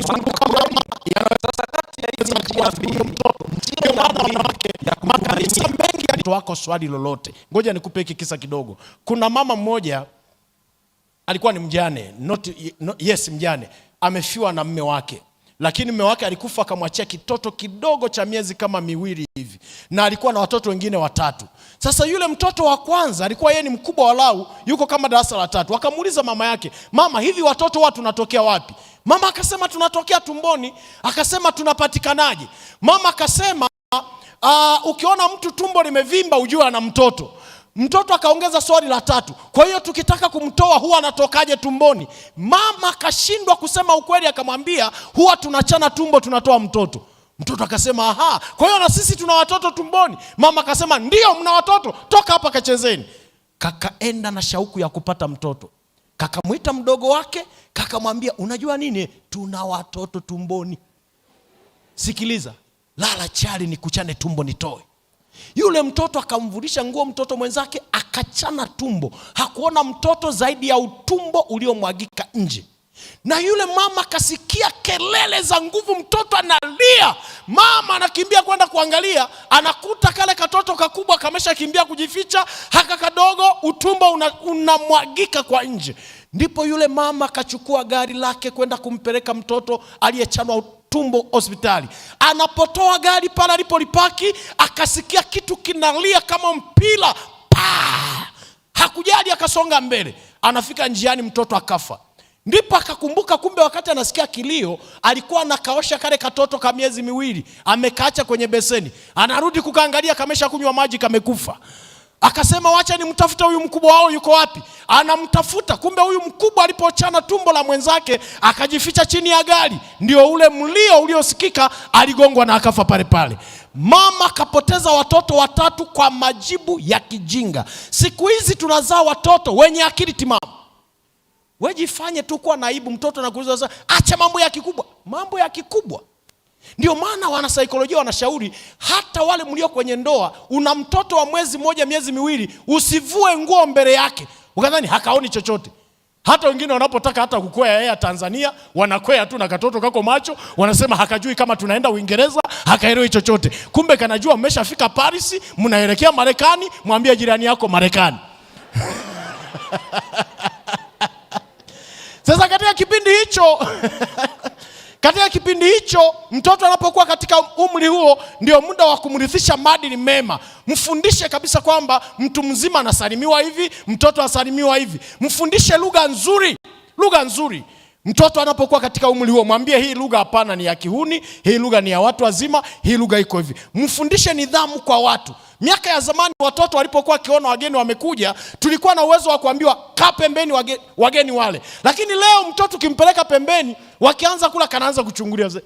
Sasa kati ya hizi njia mbili, njia ya muhimu ya Makanisa kumtumainia mengi ya wako swali lolote. Ngoja nikupe hiki kisa kidogo. Kuna mama mmoja alikuwa ni mjane, not, no, yes mjane, amefiwa na mme wake, lakini mme wake alikufa akamwachia kitoto kidogo cha miezi kama 2 hivi, na alikuwa na watoto wengine 3. Sasa yule mtoto wa kwanza alikuwa yeye ni mkubwa walau, yuko kama darasa la 3. Akamuuliza mama yake, mama, hivi watoto wa tunatokea wapi? Mama akasema tunatokea tumboni. Akasema tunapatikanaje? Mama akasema, ukiona mtu tumbo limevimba ujue ana mtoto. Mtoto akaongeza swali la 3, kwa hiyo tukitaka kumtoa huwa anatokaje tumboni? Mama akashindwa kusema ukweli, akamwambia huwa tunachana tumbo tunatoa mtoto. Mtoto akasema aha, kwa hiyo na sisi tuna watoto tumboni? Mama akasema ndio, mna watoto, toka hapa kachezeni. Kakaenda na shauku ya kupata mtoto, kakamwita mdogo wake, kakamwambia unajua nini, tuna watoto tumboni. Sikiliza, lala chali nikuchane tumbo nitoe. Yule mtoto akamvulisha nguo mtoto mwenzake, akachana tumbo. Hakuona mtoto zaidi ya utumbo uliomwagika nje. Na yule mama akasikia kelele za nguvu, mtoto analia. Mama anakimbia kwenda kuangalia, anakuta kale katoto kakubwa kameshakimbia kujificha, haka kadogo utumbo unamwagika kwa nje. Ndipo yule mama akachukua gari lake kwenda kumpeleka mtoto aliyechanwa tumbo hospitali. Anapotoa gari pale alipolipaki, akasikia kitu kinalia kama mpira, pa! Hakujali, akasonga mbele. Anafika njiani mtoto akafa. Ndipo akakumbuka kumbe wakati anasikia kilio alikuwa anakaosha kale katoto ka miezi 2, amekaacha kwenye beseni. Anarudi kukaangalia kamesha kunywa maji, kamekufa. Akasema wacha nimtafute huyu mkubwa wao yuko wapi. Anamtafuta, kumbe huyu mkubwa alipochana tumbo la mwenzake akajificha chini ya gari. Ndio ule mlio uliosikika, aligongwa na akafa pale pale. Mama kapoteza watoto 3 kwa majibu ya kijinga. Siku hizi tunazaa watoto wenye akili timamu. Wejifanye tu kuwa naibu, mtoto anakuuliza sasa, acha mambo ya kikubwa. Mambo ya kikubwa. Ndio maana wanasaikolojia wanashauri hata wale mlio kwenye ndoa, una mtoto wa mwezi mmoja, miezi 2, usivue nguo mbele yake ukadhani hakaoni chochote. Hata wengine wanapotaka hata kukwea Air Tanzania wanakwea tu na katoto kako macho, wanasema hakajui kama tunaenda Uingereza, hakaelewi chochote. Kumbe kanajua mmeshafika Paris, mnaelekea Marekani, mwambie jirani yako Marekani. Sasa katika kipindi hicho katika kipindi hicho mtoto anapokuwa katika umri huo ndio muda wa kumrithisha maadili mema. Mfundishe kabisa kwamba mtu mzima anasalimiwa hivi, mtoto anasalimiwa hivi. Mfundishe lugha nzuri, lugha nzuri. Mtoto anapokuwa katika umri huo mwambie hii lugha hapana, ni ya kihuni, hii lugha ni ya watu wazima, hii lugha iko hivi. Mfundishe nidhamu kwa watu. Miaka ya zamani watoto walipokuwa wakiona wageni wamekuja, tulikuwa na uwezo wa kuambiwa kaa pembeni wageni wale. Lakini leo mtoto ukimpeleka pembeni, wakianza kula kanaanza kuchungulia mzee.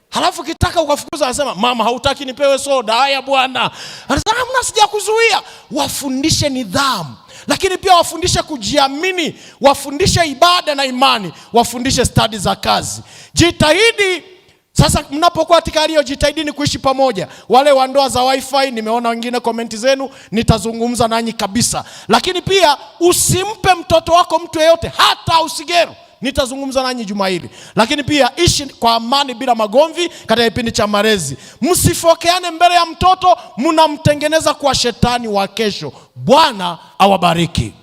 Halafu kitaka ukafukuza anasema mama hautaki nipewe soda. Haya bwana. Anasema hamna, sijakuzuia. Wafundishe nidhamu. Lakini pia wafundishe kujiamini, wafundishe ibada na imani, wafundishe stadi za kazi. Jitahidi sasa mnapokuwa katika hali hiyo, jitahidini kuishi pamoja. Wale wa ndoa za wifi, nimeona wengine komenti zenu, nitazungumza nanyi kabisa. Lakini pia usimpe mtoto wako mtu yeyote, hata usigero. Nitazungumza nanyi juma hili. Lakini pia ishi kwa amani bila magomvi katika kipindi cha malezi. Msifokeane mbele ya mtoto, mnamtengeneza kwa shetani wa kesho. Bwana awabariki.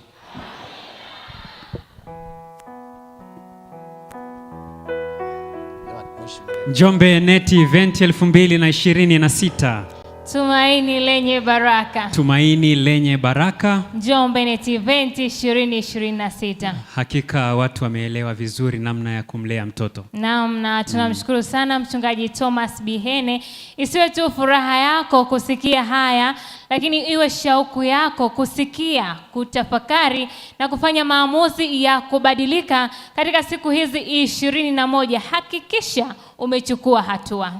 Njombe NET Event 2026. Tumaini lenye baraka. Tumaini lenye baraka. Njombe NET Event 2026. Hakika watu wameelewa vizuri namna ya kumlea mtoto. Naam, na tunamshukuru sana Mchungaji Thomas Bihene. Isiwe tu furaha yako kusikia haya, lakini iwe shauku yako kusikia, kutafakari na kufanya maamuzi ya kubadilika katika siku hizi 21. Hakikisha umechukua hatua.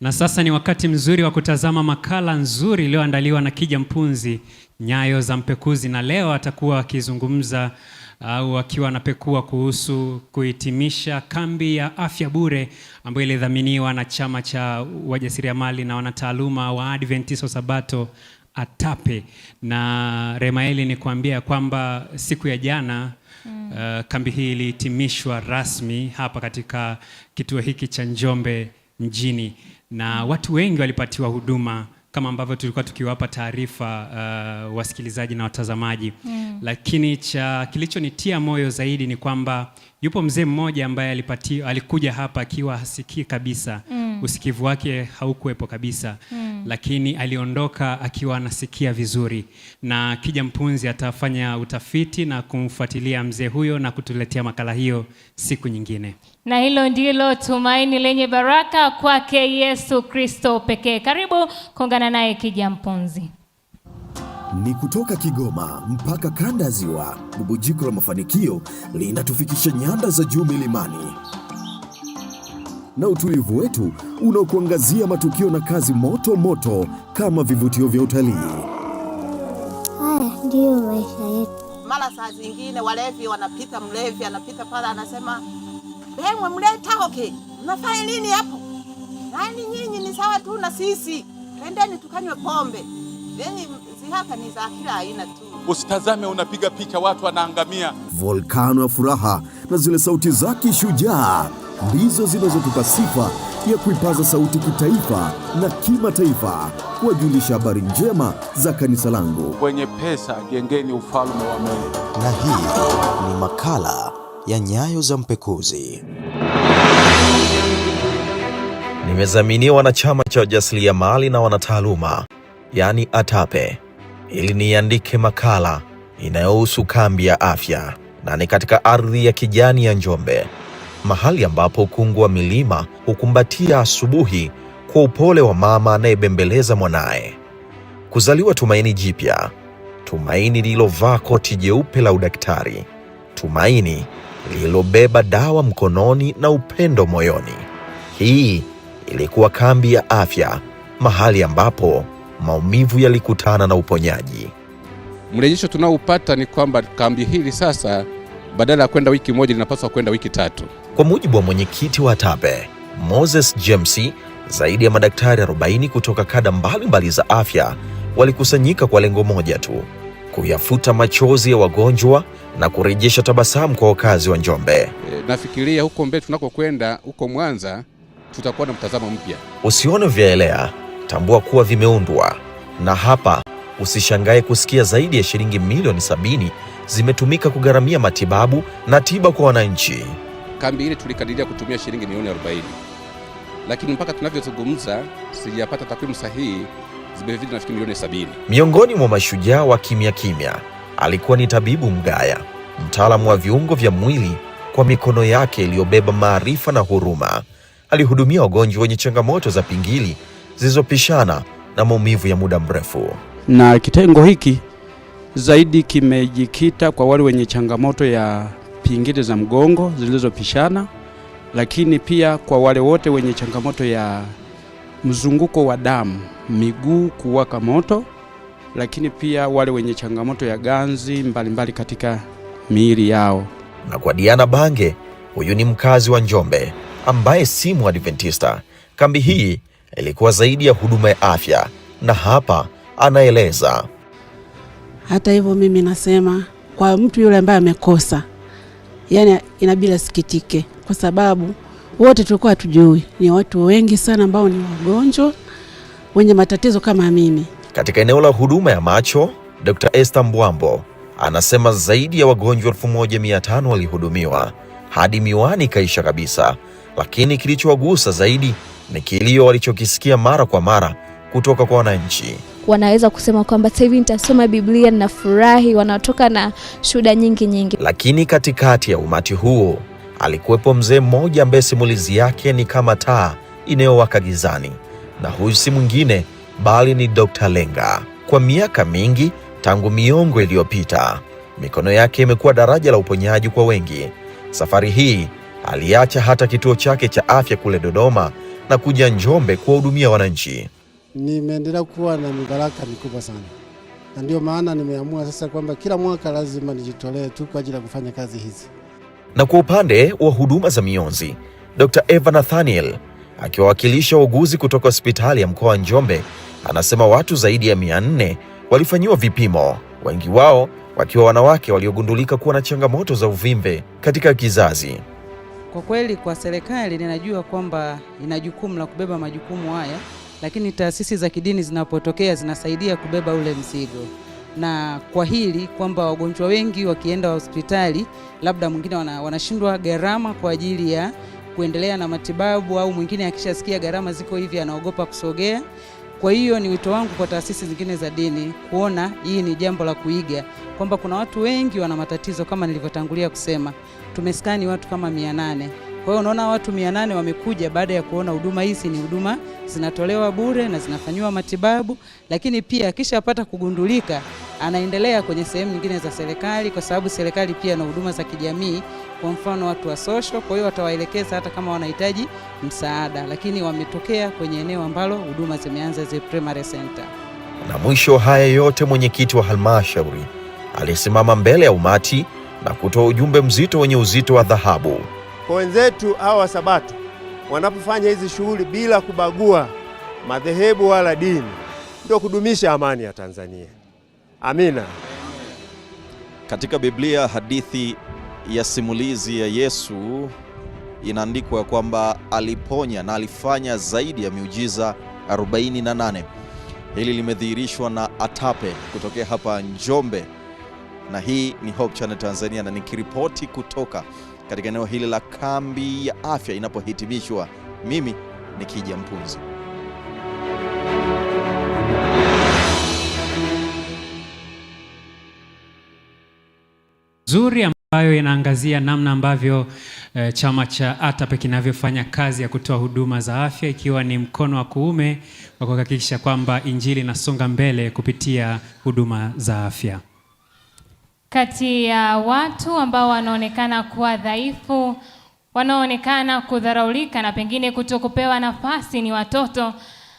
Na sasa ni wakati mzuri wa kutazama makala nzuri iliyoandaliwa na Kija Mpunzi, Nyayo za Mpekuzi, na leo atakuwa akizungumza au akiwa anapekua kuhusu kuhitimisha kambi ya afya bure ambayo ilidhaminiwa na chama cha wajasiriamali na wanataaluma wa Adventista Sabato ATAPE. Na Remaeli, ni kuambia kwamba siku ya jana Kambi hii ilihitimishwa rasmi hapa katika kituo hiki cha Njombe mjini, na watu wengi walipatiwa huduma kama ambavyo tulikuwa tukiwapa taarifa wasikilizaji na watazamaji. Lakini cha kilichonitia moyo zaidi ni kwamba yupo mzee mmoja ambaye alikuja hapa akiwa hasikii kabisa. Usikivu wake haukuwepo kabisa. Lakini aliondoka akiwa anasikia vizuri, na Kija Mpunzi atafanya utafiti na kumfuatilia mzee huyo na kutuletea makala hiyo siku nyingine. Na hilo ndilo tumaini lenye baraka kwake Yesu Kristo pekee. Karibu kuungana naye Kija Mpunzi. Ni kutoka Kigoma mpaka kanda ya Ziwa, bubujiko la mafanikio linatufikisha nyanda za juu milimani na utulivu wetu unaokuangazia matukio na kazi moto moto kama vivutio vya utalii. Haya ndiyo maisha yetu. Mara saa zingine walevi wanapita, mlevi anapita pale anasema, "Bemwe mletaoke, mnafanya nini hapo? Nani nyinyi ni sawa tu na sisi, twendeni tukanywe pombe." Yani zihaka ni za kila aina tu. Usitazame unapiga picha watu wanaangamia. Volkano ya furaha na zile sauti za kishujaa ndizo zinazotupa sifa ya kuipaza sauti kitaifa na kimataifa kuwajulisha habari njema za kanisa langu. Wenye pesa, jengeni ufalme wa Mungu. Na hii ni makala ya Nyayo za Mpekuzi. Nimezaminiwa na chama cha wajasiriamali na wanataaluma, yaani ATAPE, ili niandike makala inayohusu kambi ya afya, na ni katika ardhi ya kijani ya Njombe, mahali ambapo ukungu wa milima hukumbatia asubuhi kwa upole wa mama anayebembeleza mwanaye. Kuzaliwa tumaini jipya, tumaini lililovaa koti jeupe la udaktari, tumaini lililobeba dawa mkononi na upendo moyoni. Hii ilikuwa kambi ya afya, mahali ambapo maumivu yalikutana na uponyaji. Mrejesho tunaoupata ni kwamba kambi hili sasa badala ya kwenda wiki moja linapaswa kwenda wiki 3. Kwa mujibu wa mwenyekiti wa ATAPE Moses James, zaidi ya madaktari 40 kutoka kada mbalimbali za afya walikusanyika kwa lengo moja tu, kuyafuta machozi ya wagonjwa na kurejesha tabasamu kwa wakazi wa Njombe. Nafikiria huko mbele tunakokwenda huko Mwanza tutakuwa na mtazamo mpya. Usione vyaelea, tambua kuwa vimeundwa. Na hapa usishangae kusikia zaidi ya shilingi milioni 70 zimetumika kugharamia matibabu na tiba kwa wananchi. Kambi ile tulikadiria kutumia shilingi milioni 40, lakini mpaka tunavyozungumza sijapata takwimu sahihi, zimezidi nafikiri milioni 70. Miongoni mwa mashujaa wa kimya kimya alikuwa ni tabibu Mgaya, mtaalamu wa viungo vya mwili. Kwa mikono yake iliyobeba maarifa na huruma, alihudumia wagonjwa wenye changamoto za pingili zilizopishana na maumivu ya muda mrefu. Na kitengo hiki zaidi kimejikita kwa wale wenye changamoto ya pingili za mgongo zilizopishana, lakini pia kwa wale wote wenye changamoto ya mzunguko wa damu, miguu kuwaka moto, lakini pia wale wenye changamoto ya ganzi mbalimbali mbali katika miili yao. Na kwa Diana Bange, huyu ni mkazi wa Njombe ambaye si Mwadventista. Kambi hii ilikuwa zaidi ya huduma ya afya, na hapa anaeleza. Hata hivyo mimi nasema kwa mtu yule ambaye amekosa, yani inabidi asikitike, kwa sababu wote tulikuwa hatujui. Ni watu wengi sana ambao ni wagonjwa wenye matatizo kama mimi. Katika eneo la huduma ya macho, Dr. Esther Mbwambo anasema zaidi ya wagonjwa 1500 walihudumiwa hadi miwani ikaisha kabisa, lakini kilichowagusa zaidi ni kilio walichokisikia mara kwa mara kutoka kwa wananchi. Wanaweza kusema kwamba sasa hivi nitasoma Biblia ninafurahi, wanatoka na shuhuda nyingi nyingi. Lakini katikati ya umati huo alikuwepo mzee mmoja ambaye simulizi yake ni kama taa inayowaka gizani, na huyu si mwingine bali ni Dr. Lenga. Kwa miaka mingi tangu miongo iliyopita, mikono yake imekuwa daraja la uponyaji kwa wengi. Safari hii aliacha hata kituo chake cha afya kule Dodoma na kuja Njombe kuwahudumia wananchi. Nimeendelea kuwa na mibaraka mikubwa sana, na ndio maana nimeamua sasa kwamba kila mwaka lazima nijitolee tu kwa ajili ya kufanya kazi hizi. Na kwa upande wa huduma za mionzi, Dr. Eva Nathaniel akiwawakilisha wauguzi kutoka hospitali ya mkoa wa Njombe anasema watu zaidi ya 400 walifanyiwa vipimo, wengi wao wakiwa wanawake waliogundulika kuwa na changamoto za uvimbe katika kizazi. Kwa kweli kwa serikali ninajua kwamba ina jukumu la kubeba majukumu haya, lakini taasisi za kidini zinapotokea zinasaidia kubeba ule mzigo. Na kwa hili kwamba wagonjwa wengi wakienda hospitali labda mwingine wanashindwa gharama kwa ajili ya kuendelea na matibabu, au mwingine akishasikia gharama ziko hivi anaogopa kusogea. Kwa hiyo ni wito wangu kwa taasisi zingine za dini kuona hii ni jambo la kuiga, kwamba kuna watu wengi wana matatizo kama nilivyotangulia kusema. Tumeskani watu kama 800. Kwa hiyo unaona watu 800 wamekuja baada ya kuona huduma hizi ni huduma zinatolewa bure na zinafanywa matibabu, lakini pia akishapata kugundulika anaendelea kwenye sehemu nyingine za serikali, kwa sababu serikali pia na huduma za kijamii, kwa mfano watu wa social. Kwa hiyo watawaelekeza hata kama wanahitaji msaada, lakini wametokea kwenye eneo ambalo huduma zimeanza za primary center. Na mwisho haya yote, mwenyekiti wa halmashauri alisimama mbele ya umati na kutoa ujumbe mzito wenye uzito wa dhahabu. Kwa wenzetu hawa wa Sabato wanapofanya hizi shughuli bila kubagua madhehebu wala dini, ndio kudumisha amani ya Tanzania. Amina. Katika Biblia hadithi ya simulizi ya Yesu inaandikwa kwamba aliponya na alifanya zaidi ya miujiza 48. Hili limedhihirishwa na ATAPE kutokea hapa Njombe. Na hii ni Hope Channel Tanzania, na nikiripoti kutoka katika eneo hili la kambi ya afya inapohitimishwa, mimi ni Kija Mpunzi. Nzuri ambayo inaangazia namna ambavyo chama cha ATAPE kinavyofanya kazi ya kutoa huduma za afya, ikiwa ni mkono wa kuume wa kuhakikisha kwamba injili inasonga mbele kupitia huduma za afya. Kati ya watu ambao wanaonekana kuwa dhaifu, wanaonekana kudharaulika na pengine kutokupewa nafasi ni watoto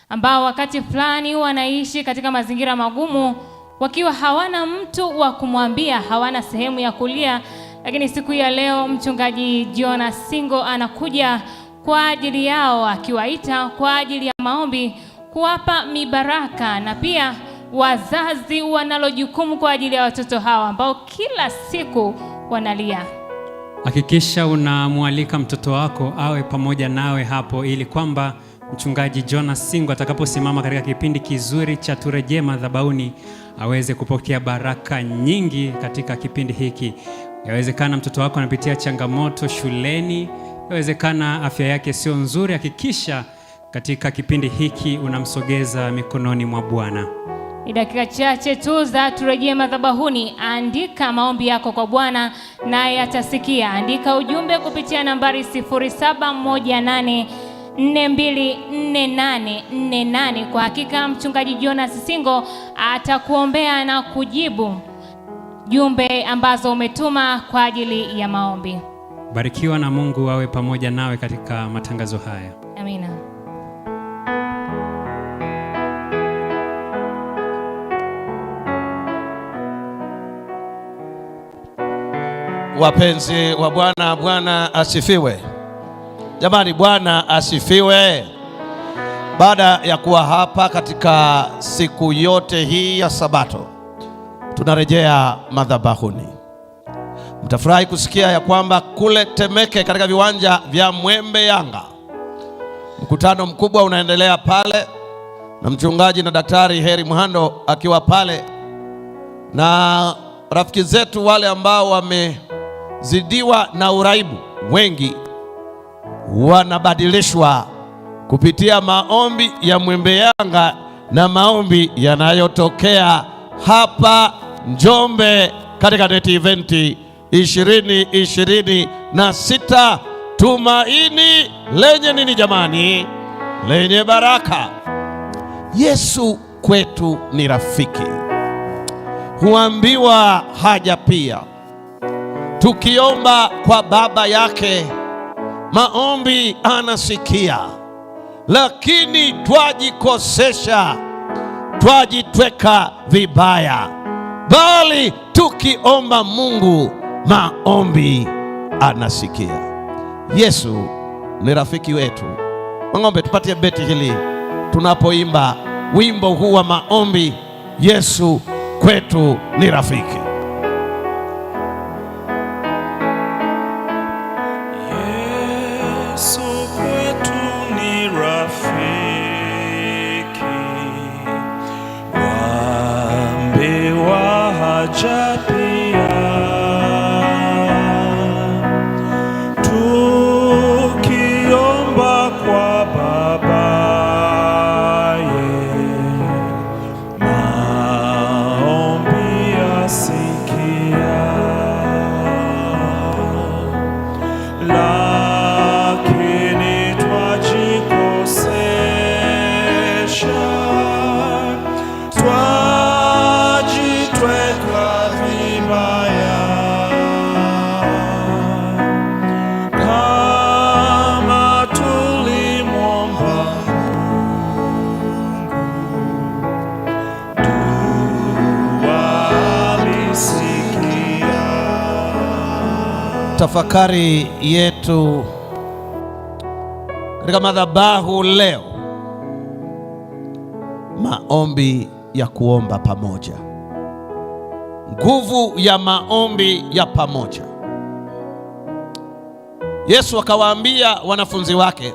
ambao wakati fulani wanaishi katika mazingira magumu, wakiwa hawana mtu wa kumwambia, hawana sehemu ya kulia. Lakini siku ya leo Mchungaji Jonas Singo anakuja kwa ajili yao, akiwaita kwa ajili ya maombi, kuwapa mibaraka, na pia wazazi wanalo jukumu kwa ajili ya watoto hawa ambao kila siku wanalia. Hakikisha unamwalika mtoto wako awe pamoja nawe hapo, ili kwamba Mchungaji Jonas Singo atakaposimama katika kipindi kizuri cha Turejee Madhabahuni aweze kupokea baraka nyingi katika kipindi hiki. Yawezekana mtoto wako anapitia changamoto shuleni, yawezekana afya yake sio nzuri. Hakikisha katika kipindi hiki unamsogeza mikononi mwa Bwana. Ni dakika chache tu za Turejee Madhabahuni. Andika maombi yako kwa Bwana naye atasikia. Andika ujumbe kupitia nambari 0718424848. Kwa hakika Mchungaji Jonas Singo atakuombea na kujibu jumbe ambazo umetuma kwa ajili ya maombi. Barikiwa na Mungu awe pamoja nawe katika matangazo haya. Amina. Wapenzi wa Bwana, Bwana asifiwe. Jamani, Bwana asifiwe. Baada ya kuwa hapa katika siku yote hii ya Sabato, tunarejea madhabahuni. Mtafurahi kusikia ya kwamba kule Temeke katika viwanja vya Mwembe Yanga mkutano mkubwa unaendelea pale, na mchungaji na daktari Heri Muhando akiwa pale, na rafiki zetu wale ambao wamezidiwa na uraibu wengi wanabadilishwa kupitia maombi ya Mwembe Yanga na maombi yanayotokea hapa Njombe katika net event 2026, tumaini lenye nini jamani? Lenye baraka. Yesu kwetu ni rafiki, huambiwa haja pia. Tukiomba kwa Baba yake maombi anasikia, lakini twajikosesha, twajitweka vibaya, bali tukiomba Mungu maombi anasikia. Yesu ni rafiki wetu. Mang'ombe, tupatie beti hili tunapoimba wimbo huu wa maombi, Yesu kwetu ni rafiki. Tafakari yetu katika madhabahu leo, maombi ya kuomba pamoja, nguvu ya maombi ya pamoja. Yesu akawaambia wanafunzi wake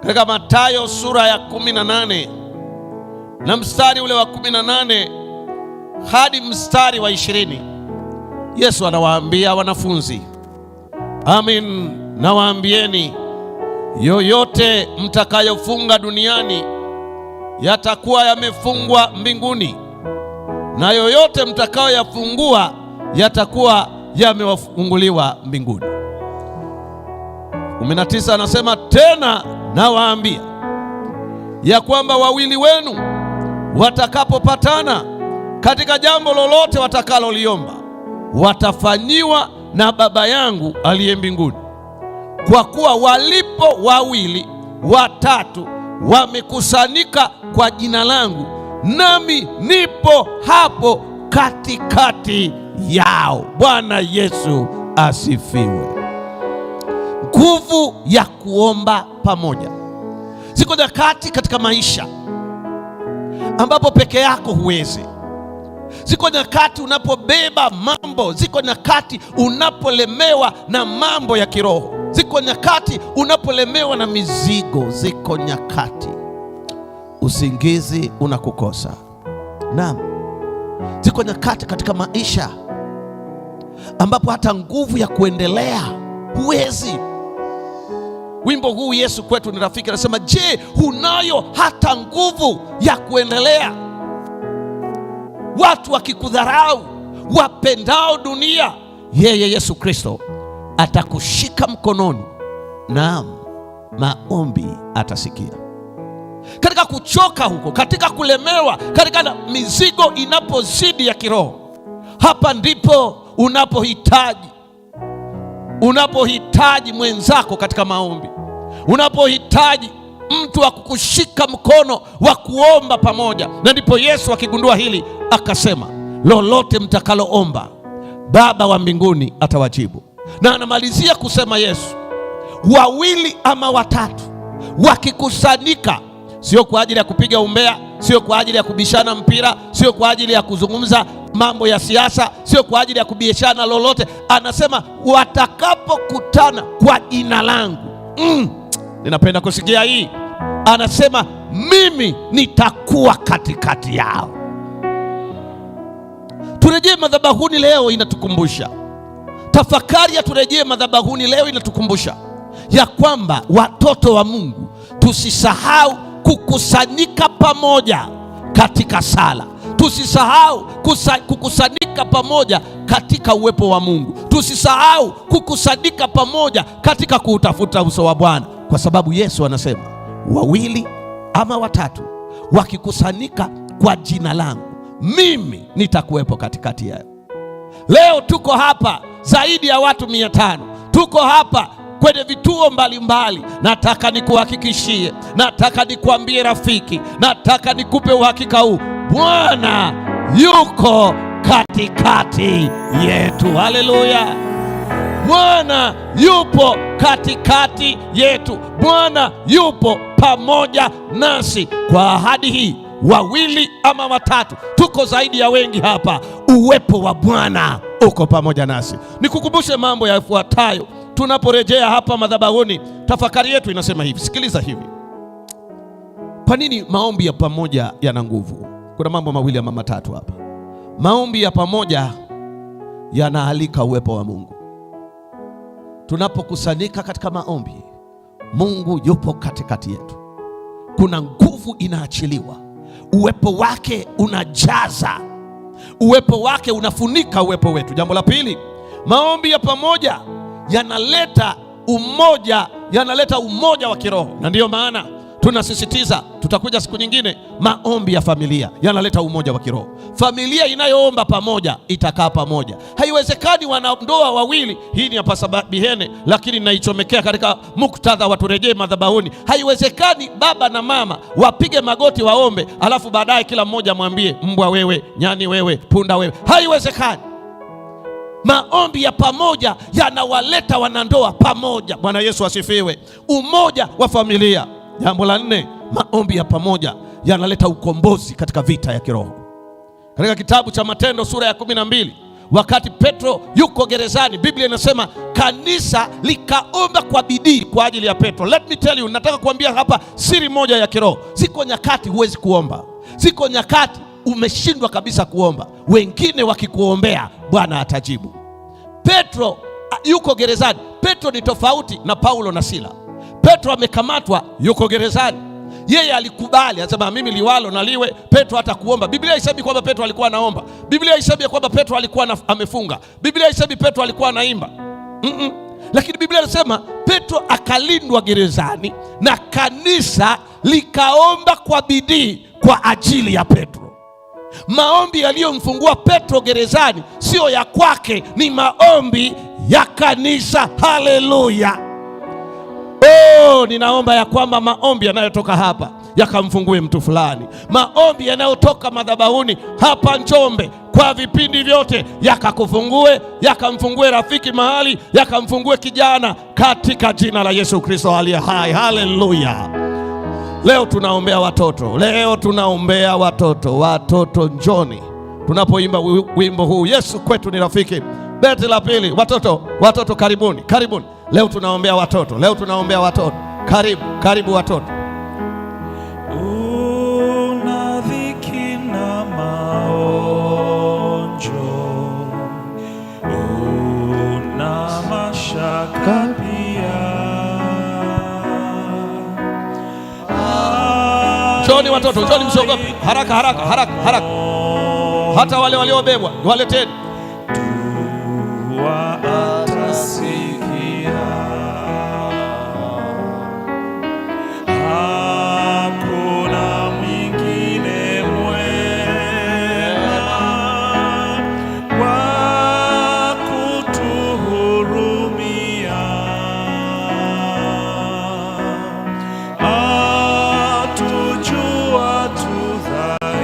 katika Mathayo sura ya 18 na mstari ule wa 18 hadi mstari wa 20. Yesu anawaambia wanafunzi, amin nawaambieni, yoyote mtakayofunga duniani yatakuwa yamefungwa mbinguni, na yoyote mtakayoyafungua yatakuwa yamewafunguliwa mbinguni. 19 anasema tena nawaambia ya kwamba wawili wenu watakapopatana katika jambo lolote watakaloliomba, watafanyiwa na Baba yangu aliye mbinguni. Kwa kuwa walipo wawili watatu wamekusanyika kwa jina langu, nami nipo hapo katikati yao. Bwana Yesu asifiwe. Nguvu ya kuomba pamoja. Ziko nyakati katika maisha ambapo peke yako huwezi. Ziko nyakati unapobeba mambo, ziko nyakati unapolemewa na mambo ya kiroho, ziko nyakati unapolemewa na mizigo, ziko nyakati usingizi unakukosa. Naam, ziko nyakati katika maisha ambapo hata nguvu ya kuendelea huwezi. Wimbo huu Yesu kwetu ni rafiki anasema, je, hunayo hata nguvu ya kuendelea? Watu wakikudharau, wapendao dunia, yeye Yesu Kristo atakushika mkononi. Naam, maombi atasikia. Katika kuchoka huko, katika kulemewa, katika mizigo inapozidi ya kiroho, hapa ndipo unapohitaji mwenzako katika maombi, unapohitaji mtu wa kukushika mkono wa kuomba pamoja. Na ndipo Yesu akigundua hili akasema, lolote mtakaloomba Baba wa mbinguni atawajibu. Na anamalizia kusema Yesu, wawili ama watatu wakikusanyika, sio kwa ajili ya kupiga umbea, sio kwa ajili ya kubishana mpira, sio kwa ajili ya kuzungumza mambo ya siasa, sio kwa ajili ya kubishana lolote. Anasema watakapokutana kwa jina langu. Ninapenda kusikia hii. Anasema mimi nitakuwa katikati yao. Turejee madhabahuni leo inatukumbusha. Tafakari ya turejee madhabahuni leo inatukumbusha ya kwamba watoto wa Mungu tusisahau kukusanyika pamoja katika sala. Tusisahau kukusanyika pamoja katika uwepo wa Mungu. Tusisahau kukusanyika pamoja katika kuutafuta uso wa Bwana, kwa sababu Yesu anasema wawili ama watatu wakikusanyika kwa jina langu, mimi nitakuwepo katikati yao. Leo tuko hapa zaidi ya watu 500. Tuko hapa kwenye vituo mbalimbali. Nataka nikuhakikishie, nataka nikuambie rafiki, nataka nikupe uhakika huu, Bwana yuko katikati yetu. Haleluya! Bwana yupo katikati yetu. Bwana yupo pamoja nasi. Kwa ahadi hii, wawili ama watatu, tuko zaidi ya wengi hapa, uwepo wa Bwana uko pamoja nasi. Nikukumbushe mambo yafuatayo tunaporejea hapa madhabahuni. Tafakari yetu inasema hivi, sikiliza hivi. Kwa nini maombi ya pamoja yana nguvu? Kuna mambo mawili ama matatu hapa. Maombi ya pamoja yanaalika uwepo wa Mungu. Tunapokusanyika katika maombi, Mungu yupo katikati yetu. Kuna nguvu inaachiliwa. Uwepo wake unajaza. Uwepo wake unafunika uwepo wetu. Jambo la pili, maombi ya pamoja yanaleta umoja, yanaleta umoja wa kiroho. Na ndiyo maana tunasisitiza, tutakuja siku nyingine, maombi ya familia yanaleta umoja wa kiroho. Familia inayoomba pamoja itakaa pamoja. Haiwezekani wanandoa wawili, hii ni ya Pastor Bihene lakini naichomekea katika muktadha wa turejee madhabahuni. Haiwezekani baba na mama wapige magoti waombe, alafu baadaye kila mmoja mwambie mbwa wewe, nyani wewe, punda wewe. Haiwezekani. Maombi ya pamoja yanawaleta wanandoa pamoja. Bwana Yesu asifiwe. Umoja wa familia. Jambo la nne, maombi ya pamoja yanaleta ukombozi katika vita ya kiroho. Katika kitabu cha Matendo sura ya 12, wakati Petro yuko gerezani, Biblia inasema kanisa likaomba kwa bidii kwa ajili ya Petro. Let me tell you, nataka kuambia hapa siri moja ya kiroho. Ziko nyakati huwezi kuomba, ziko nyakati umeshindwa kabisa kuomba, wengine wakikuombea Bwana atajibu. Petro yuko gerezani. Petro ni tofauti na Paulo na Sila. Petro amekamatwa, yuko gerezani. Yeye alikubali, anasema mimi liwalo na liwe. Petro hata kuomba. Biblia haisemi kwamba Petro alikuwa anaomba. Biblia haisemi kwamba Petro alikuwa amefunga. Biblia haisemi Petro alikuwa anaimba. Lakini Biblia inasema Petro akalindwa gerezani na kanisa likaomba kwa bidii kwa ajili ya Petro. Maombi yaliyomfungua Petro gerezani sio ya kwake, ni maombi ya kanisa. Haleluya! Oh, ninaomba ya kwamba maombi yanayotoka hapa yakamfungue mtu fulani. Maombi yanayotoka madhabahuni hapa Njombe kwa vipindi vyote yakakufungue, yakamfungue rafiki mahali, yakamfungue kijana, katika jina la Yesu Kristo aliye hai. Haleluya! Leo tunaombea watoto, leo tunaombea watoto. Watoto njoni, tunapoimba wimbo huu Yesu kwetu ni rafiki. Beti la pili, watoto, watoto karibuni, karibuni. Leo tunaombea watoto, leo tunaombea watoto. Karibu, karibu watoto. Una dhiki na maonjo, una mashaka pia. Njoni watoto, njoni, msiogope. Haraka, haraka, haraka, haraka. Hata wale waliobebwa waleteni. Dua atasikia. Hakuna mwingine mwema wa kutuhurumia. Atujua tu dhaifu,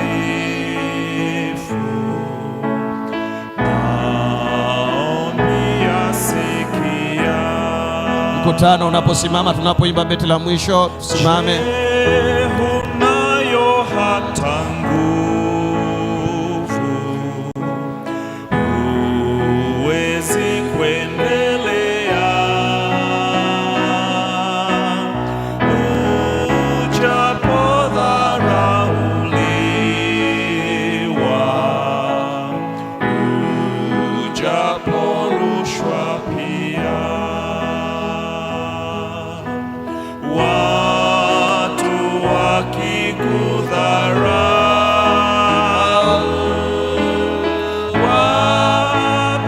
maombi yasikia. Mkutano unaposimama, tunapoimba beti la mwisho, tusimame. Hunayo hata nguvu, huwezi kuendelea. Ujapodharauliwa, ujaporushwa pia, watu wakikudharau,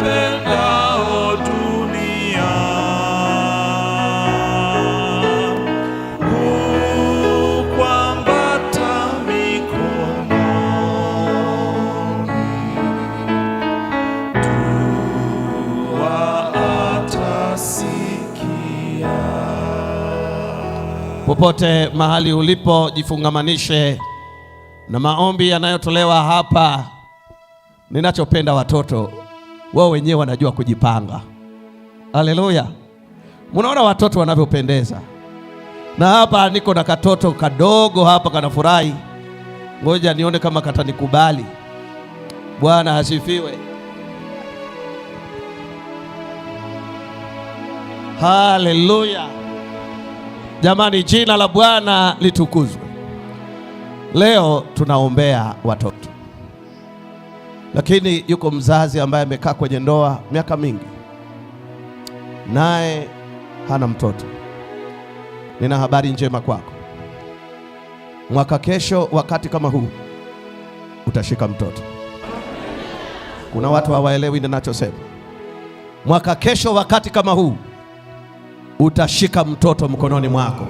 wapendao dunia, hukuambata mikononi, dua atasikia. Popote mahali ulipo, jifungamanishe na maombi yanayotolewa hapa. Ninachopenda watoto wao wenyewe wanajua kujipanga. Haleluya! Munaona watoto wanavyopendeza. Na hapa niko na katoto kadogo hapa kanafurahi. Ngoja nione kama katanikubali. Bwana asifiwe. Haleluya. Jamani, jina la Bwana litukuzwe. Leo tunaombea watoto, lakini yuko mzazi ambaye amekaa kwenye ndoa miaka mingi, naye hana mtoto. Nina habari njema kwako. Mwaka kesho wakati kama huu utashika mtoto. Kuna watu hawaelewi ninachosema. Mwaka kesho wakati kama huu utashika mtoto mkononi mwako,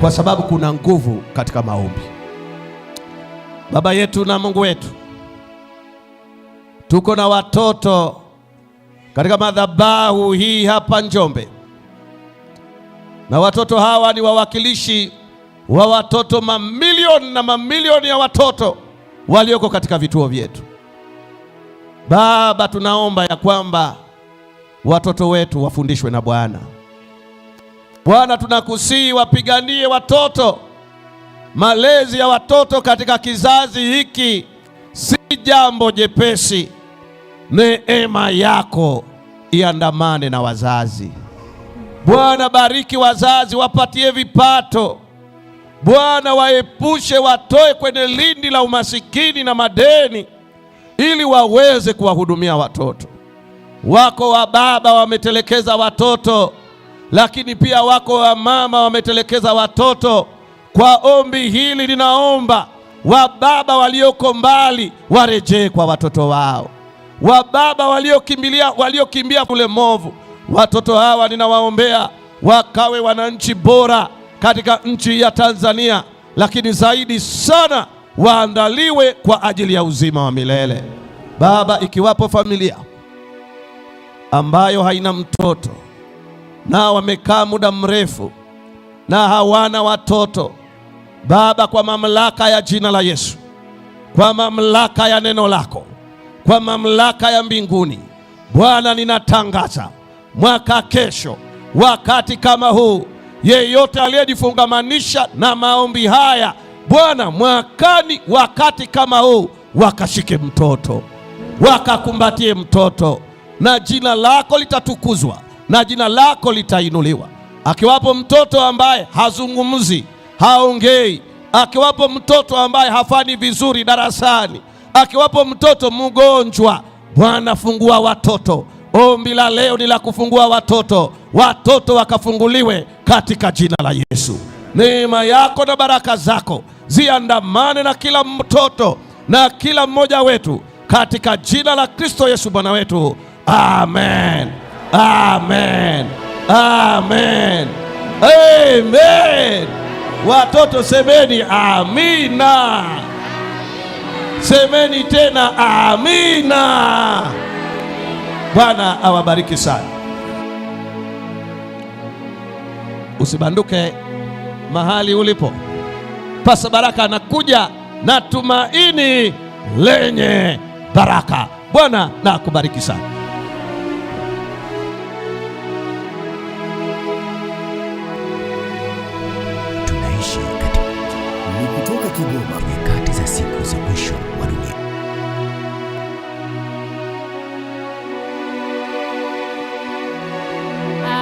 kwa sababu kuna nguvu katika maombi. Baba yetu na Mungu wetu, tuko na watoto katika madhabahu hii hapa Njombe, na watoto hawa ni wawakilishi wa watoto mamilioni na mamilioni ya watoto walioko katika vituo vyetu. Baba, tunaomba ya kwamba watoto wetu wafundishwe na Bwana. Bwana, tunakusihi wapiganie watoto. Malezi ya watoto katika kizazi hiki si jambo jepesi. Neema yako iandamane na wazazi. Bwana, bariki wazazi, wapatie vipato. Bwana, waepushe, watoe kwenye lindi la umasikini na madeni, ili waweze kuwahudumia watoto. Wako wa baba wametelekeza watoto, lakini pia wako wa mama wametelekeza watoto. Kwa ombi hili ninaomba wababa walioko mbali warejee kwa watoto wao, wababa waliokimbia ule movu, watoto hawa ninawaombea wakawe wananchi bora katika nchi ya Tanzania, lakini zaidi sana waandaliwe kwa ajili ya uzima wa milele. Baba, ikiwapo familia ambayo haina mtoto na wamekaa muda mrefu na hawana watoto, Baba, kwa mamlaka ya jina la Yesu, kwa mamlaka ya neno lako, kwa mamlaka ya mbinguni, Bwana, ninatangaza mwaka kesho wakati kama huu, yeyote aliyejifungamanisha na maombi haya, Bwana, mwakani wakati kama huu wakashike mtoto, wakakumbatie mtoto, na jina lako litatukuzwa na jina lako litainuliwa. Akiwapo mtoto ambaye hazungumzi, haongei, akiwapo mtoto ambaye hafanyi vizuri darasani, akiwapo mtoto mgonjwa, Bwana, fungua watoto. Ombi la leo ni la kufungua watoto, watoto wakafunguliwe katika jina la Yesu. Neema yako na baraka zako ziandamane na kila mtoto na kila mmoja wetu katika jina la Kristo Yesu Bwana wetu. Amen. Amen. Amen. Amen. Watoto semeni amina. Semeni tena amina. Bwana awabariki sana. Usibanduke mahali ulipo. Pasa Baraka anakuja na tumaini lenye baraka. Bwana na akubariki sana. Tunaishi katika Ni kutoka Kigoma nyakati za siku za mwisho wa dunia.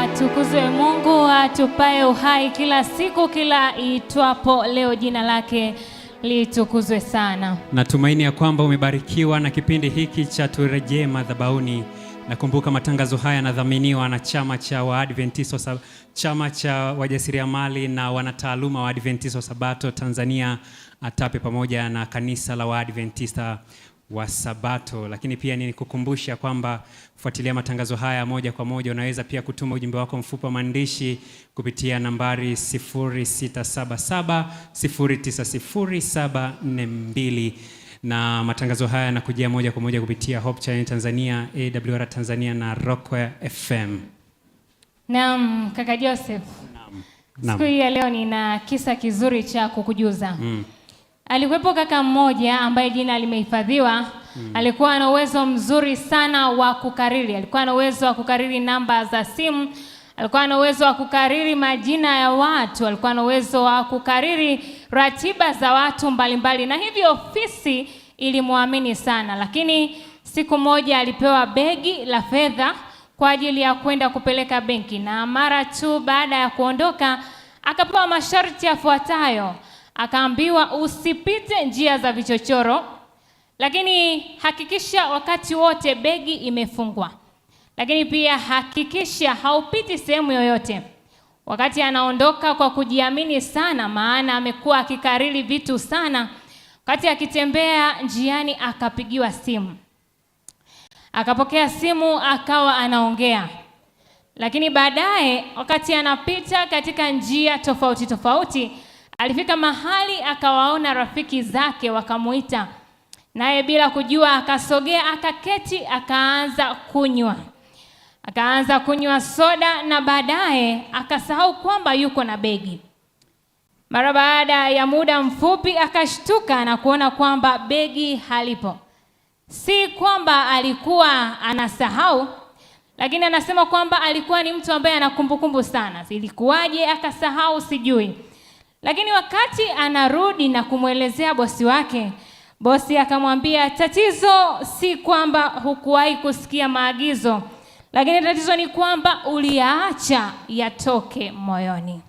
Atukuzwe Mungu atupae uhai kila siku, kila itwapo leo, jina lake litukuzwe sana. Natumaini ya kwamba umebarikiwa na kipindi hiki cha Turejee Madhabahuni. Nakumbuka matangazo haya yanadhaminiwa na chama cha Waadventista, chama cha wajasiriamali na wanataaluma wa Adventista wa Sabato Tanzania ATAPE, pamoja na kanisa la Waadventista wa Sabato. Lakini pia nikukumbusha kwamba fuatilia matangazo haya moja kwa moja. Unaweza pia kutuma ujumbe wako mfupi wa maandishi kupitia nambari 0677 090742, na matangazo haya yanakujia moja kwa moja kupitia Hope Channel Tanzania, AWR Tanzania na Rock FM. Naam, kaka Joseph. Naam. Siku hii ya leo nina kisa kizuri cha kukujuza. Alikuwepo kaka mmoja ambaye jina limehifadhiwa. Alikuwa na uwezo mzuri sana wa kukariri. Alikuwa na uwezo wa kukariri namba za simu. Alikuwa na uwezo wa kukariri majina ya watu. Alikuwa na uwezo wa kukariri ratiba za watu mbalimbali, na hivyo ofisi ilimwamini sana. Lakini siku moja alipewa begi la fedha kwa ajili ya kwenda kupeleka benki, na mara tu baada ya kuondoka akapewa masharti yafuatayo. Akaambiwa usipite njia za vichochoro, lakini hakikisha wakati wote begi imefungwa, lakini pia hakikisha haupiti sehemu yoyote. Wakati anaondoka kwa kujiamini sana, maana amekuwa akikariri vitu sana, wakati akitembea njiani akapigiwa simu. Akapokea simu akawa anaongea. Lakini baadaye wakati anapita katika njia tofauti tofauti, alifika mahali akawaona rafiki zake wakamuita. Naye bila kujua akasogea, akaketi, akaanza kunywa. Akaanza kunywa soda na baadaye akasahau kwamba yuko na begi. Mara baada ya muda mfupi akashtuka na kuona kwamba begi halipo. Si kwamba alikuwa anasahau, lakini anasema kwamba alikuwa ni mtu ambaye ana kumbukumbu sana. Ilikuwaje akasahau sijui. Lakini wakati anarudi na kumwelezea bosi wake, bosi akamwambia tatizo si kwamba hukuwahi kusikia maagizo, lakini tatizo ni kwamba uliyaacha yatoke moyoni.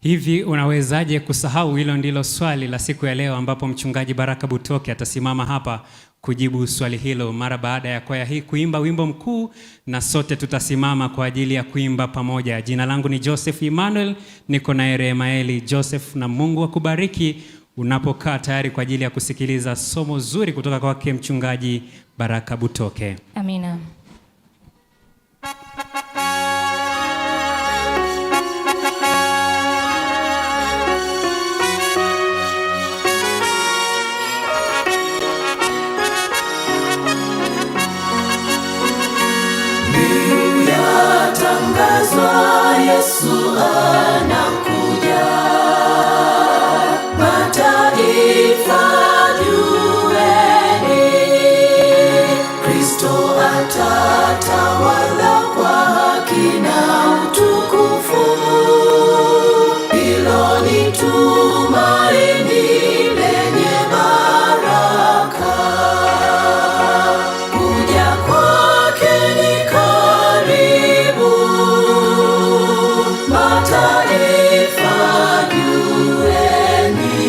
Hivi unawezaje kusahau? Hilo ndilo swali la siku ya leo, ambapo mchungaji Baraka Butoke atasimama hapa kujibu swali hilo mara baada ya kwaya hii kuimba wimbo mkuu, na sote tutasimama kwa ajili ya kuimba pamoja. Jina langu ni Joseph Emmanuel, niko na Remaeli Joseph, na Mungu akubariki unapokaa tayari kwa ajili ya kusikiliza somo zuri kutoka kwake mchungaji Baraka Butoke. Amina. Yatangazwa, Yesu anakuja, mataifa jueni, Kristo atatawala kwa haki na utukufu. Hilo ni tumaini lenye baraka, kuja kwake ni karibu, mataifa jueni,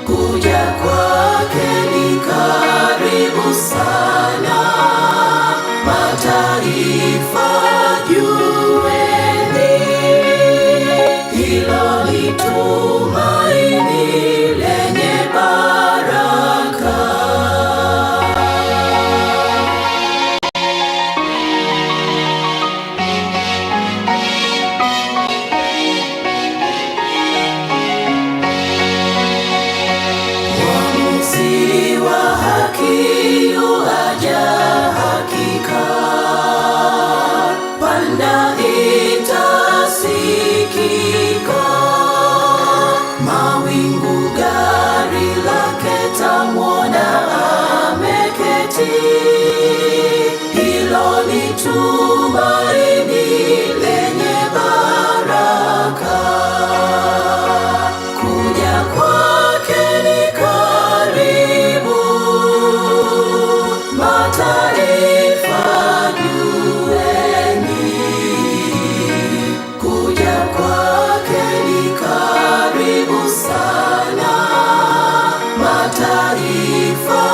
kuja kwake ni karibu sana, mataifa jueni, hilo ni tumaini lenye baraka. Mwamuzi wa haki yuaja hakika, panda itasikika, mawingu gari lake tamwona ameketi. Hilo ni tumaini lenye baraka, kuja kwake ni karibu, mataifa jueni, kuja kwake ni karibu sana, mataifa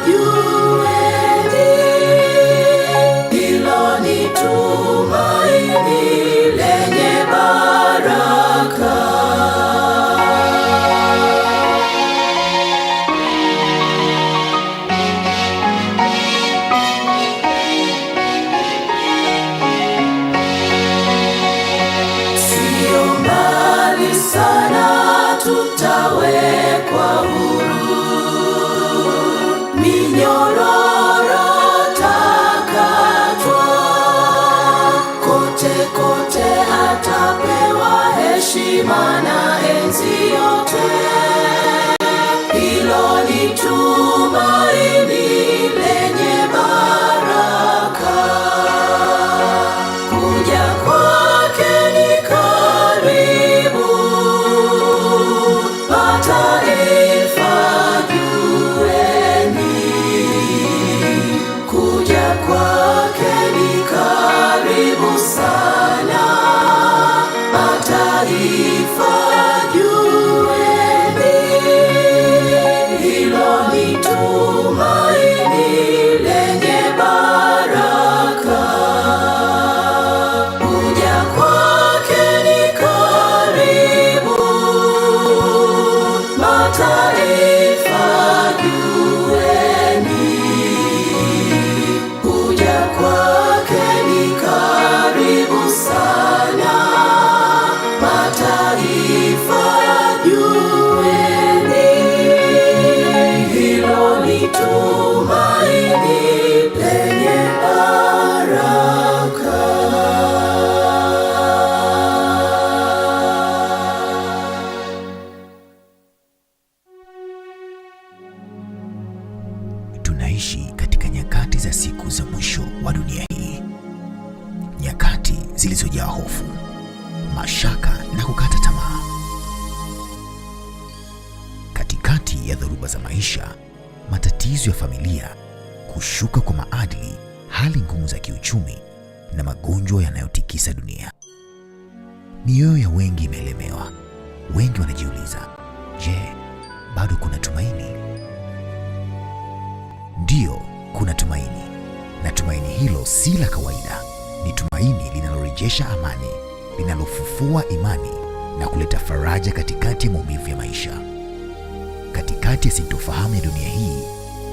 jueni, hilo ni tumaini lenye baraka. Sio mbali sana tutawekwa huru, minyororo takatwa, kote kote atapewa heshima na enzi yote. Hilo ni tumaini lenye baraka, kuja kwake ni karibu, mataifa jueni, kuja kwake ni karibu sana, mataifa jueni, hilo ni tumaini lenye baraka. Kuja kwake ni karibu, mataifa jueni, kuja kwake ni karibu zilizojaa hofu, mashaka na kukata tamaa. Katikati ya dhoruba za maisha, matatizo ya familia, kushuka kwa maadili, hali ngumu za kiuchumi na magonjwa yanayotikisa dunia, mioyo ya wengi imeelemewa. Wengi wanajiuliza, je, bado kuna tumaini? Ndiyo, kuna tumaini, na tumaini hilo si la kawaida. Ni tumaini linalorejesha amani, linalofufua imani na kuleta faraja katikati ya maumivu ya maisha. Katikati ya sintofahamu ya dunia hii,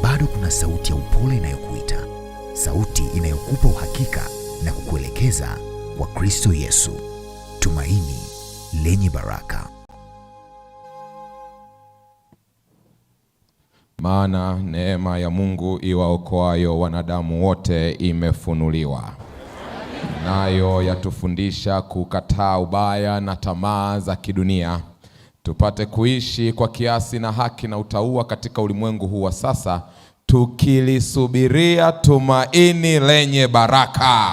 bado kuna sauti ya upole inayokuita, sauti inayokupa uhakika na kukuelekeza kwa Kristo Yesu, tumaini lenye baraka. Maana neema ya Mungu iwaokoayo wanadamu wote imefunuliwa, nayo yatufundisha kukataa ubaya na tamaa za kidunia, tupate kuishi kwa kiasi na haki na utauwa katika ulimwengu huu wa sasa, tukilisubiria tumaini lenye baraka.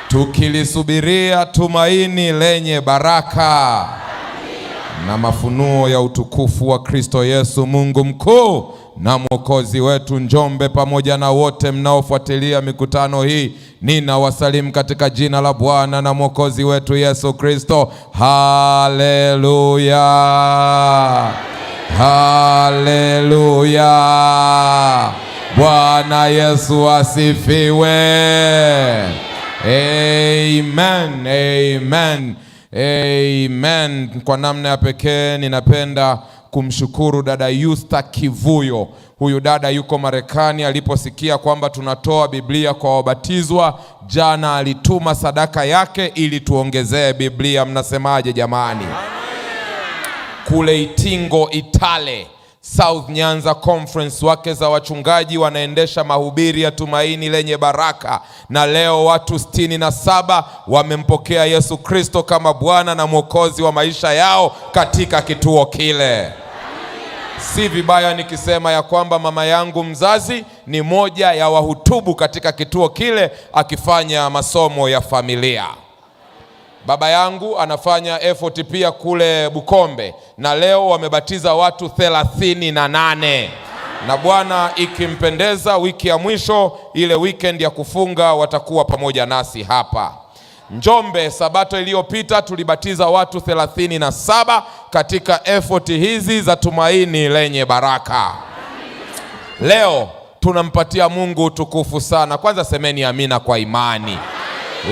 Tukilisubiria tumaini lenye baraka na mafunuo ya utukufu wa Kristo Yesu, Mungu mkuu na Mwokozi wetu. Njombe, pamoja na wote mnaofuatilia mikutano hii, ninawasalimu katika jina la Bwana na Mwokozi wetu Yesu Kristo. Haleluya, haleluya! Bwana Yesu asifiwe. Amen, amen, amen. Kwa namna ya pekee ninapenda kumshukuru dada Yusta Kivuyo. Huyu dada yuko Marekani. Aliposikia kwamba tunatoa Biblia kwa wabatizwa, jana alituma sadaka yake ili tuongezee Biblia. Mnasemaje jamani? Kule Itingo Itale, South Nyanza Conference, wake za wachungaji wanaendesha mahubiri ya tumaini lenye baraka, na leo watu 67 wamempokea Yesu Kristo kama Bwana na Mwokozi wa maisha yao katika kituo kile. Si vibaya nikisema ya kwamba mama yangu mzazi ni moja ya wahutubu katika kituo kile akifanya masomo ya familia. Baba yangu anafanya effort pia kule Bukombe, na leo wamebatiza watu 38. Na Bwana ikimpendeza, wiki ya mwisho ile weekend ya kufunga watakuwa pamoja nasi hapa Njombe. Sabato iliyopita tulibatiza watu 37 katika effort hizi za tumaini lenye baraka. Leo tunampatia Mungu utukufu sana. Kwanza semeni amina kwa imani.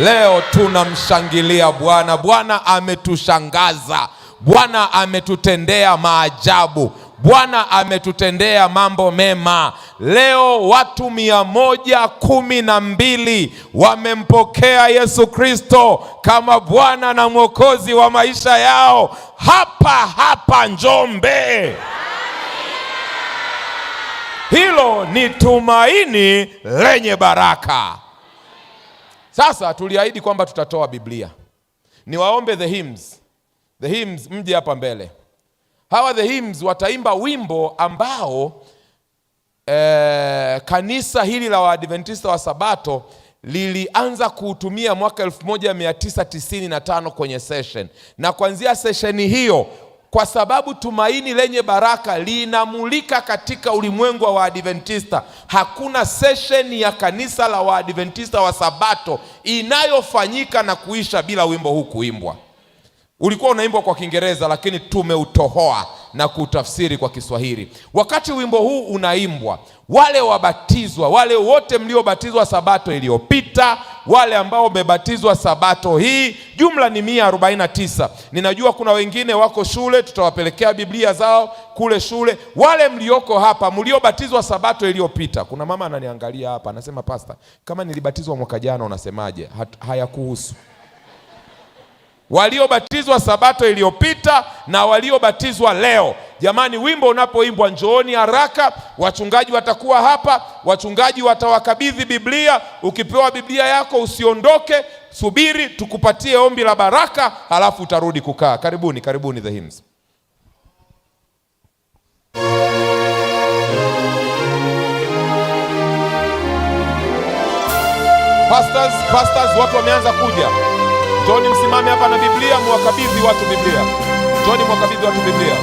Leo tunamshangilia Bwana. Bwana ametushangaza. Bwana ametutendea maajabu. Bwana ametutendea mambo mema. Leo watu 112 wamempokea Yesu Kristo kama Bwana na Mwokozi wa maisha yao hapa hapa Njombe. Hilo ni tumaini lenye baraka. Sasa tuliahidi kwamba tutatoa Biblia. Niwaombe the hymns. The hymns mje hapa mbele. Hawa the hymns wataimba wimbo ambao kanisa hili la Waadventista wa Sabato lilianza kuutumia mwaka 1995 kwenye session. Na kuanzia session hiyo, kwa sababu tumaini lenye baraka linamulika katika ulimwengu wa Waadventista, hakuna session ya kanisa la Waadventista wa Sabato inayofanyika na kuisha bila wimbo huu kuimbwa. Ulikuwa unaimbwa kwa Kiingereza, lakini tumeutohoa na kutafsiri kwa Kiswahili. Wakati wimbo huu unaimbwa, wale wabatizwa, wale wote mliobatizwa Sabato iliyopita, wale ambao wamebatizwa Sabato hii, jumla ni 149. Ninajua kuna wengine wako shule, tutawapelekea Biblia zao kule shule. Wale mlioko hapa mliobatizwa Sabato iliyopita, kuna mama ananiangalia hapa anasema, Pastor, kama nilibatizwa mwaka jana unasemaje? Hayakuhusu. Waliobatizwa Sabato iliyopita na waliobatizwa leo, jamani, wimbo unapoimbwa njooni haraka. Wachungaji watakuwa hapa, wachungaji watawakabidhi Biblia. Ukipewa Biblia yako usiondoke, subiri tukupatie ombi la baraka, halafu utarudi kukaa. Karibuni, karibuni the hymns. Pastors, pastors, watu wameanza kuja. Njoni msimame hapa na Biblia, muwakabidhi watu Biblia. Njoni muwakabidhi watu Biblia.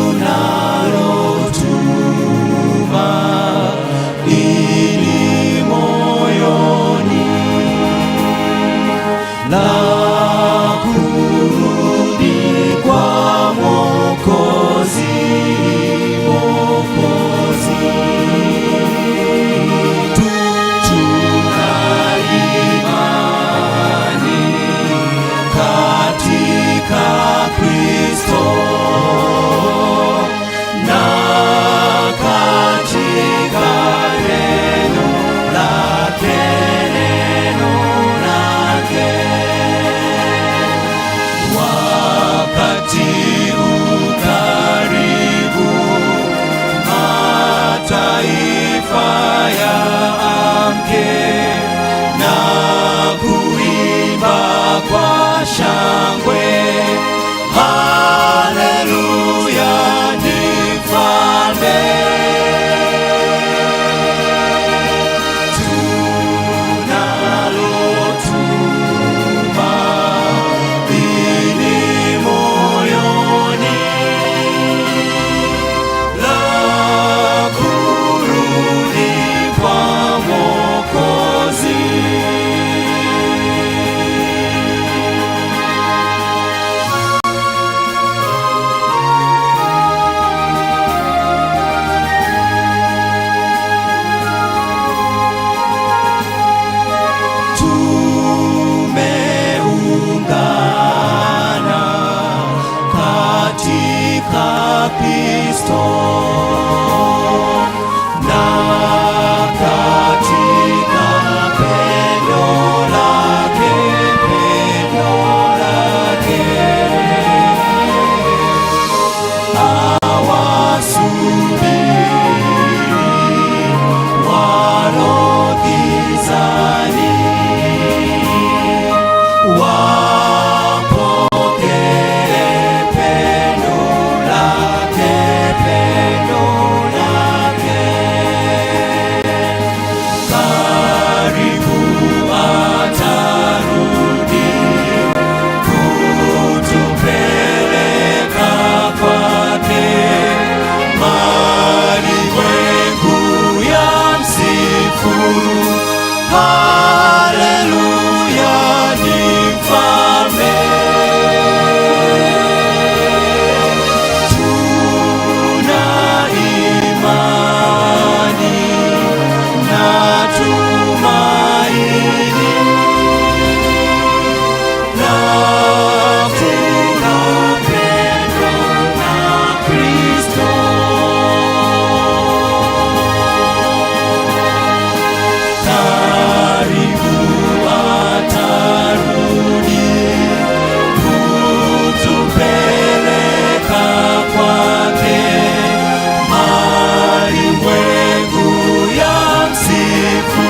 Tunalo tumaini moyoni la kurudi kwa Mwokozi, Mwokozi. Tuna imani katika Kristo na katika neno lake, neno lake. Wakati ukaribu, mataifa yaamke na kuimba kwa shangwe, Haleluya ni mfalme. Tunalo tumaini moyoni la kurudi kwa Mwokozi. Tumeungana katika Kristo na katika pendo lake, pendo lake. Awasubiri walio gizani, wapokee pendo lake, pendo lake. Karibu atarudi kutupeleka kwake, malimwengu yamsifu, Haleluya ni mfalme. Tuna imani na tumaini na tuna pendo na Kristo. Karibu atarudi kutupeleka kwake, malimwengu yamsifu,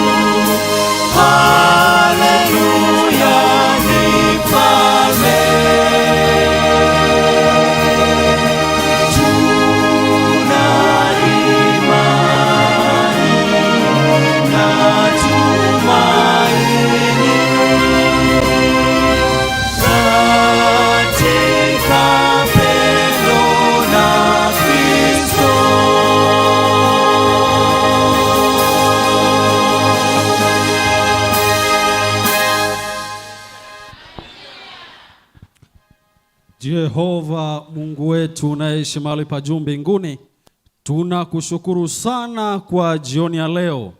Haleluya ni mfalme. Tuna imani na tumaini katika pendo la Kristo. Jehova Mungu wetu unayeishi mahali pa juu mbinguni, tunakushukuru sana kwa jioni ya leo.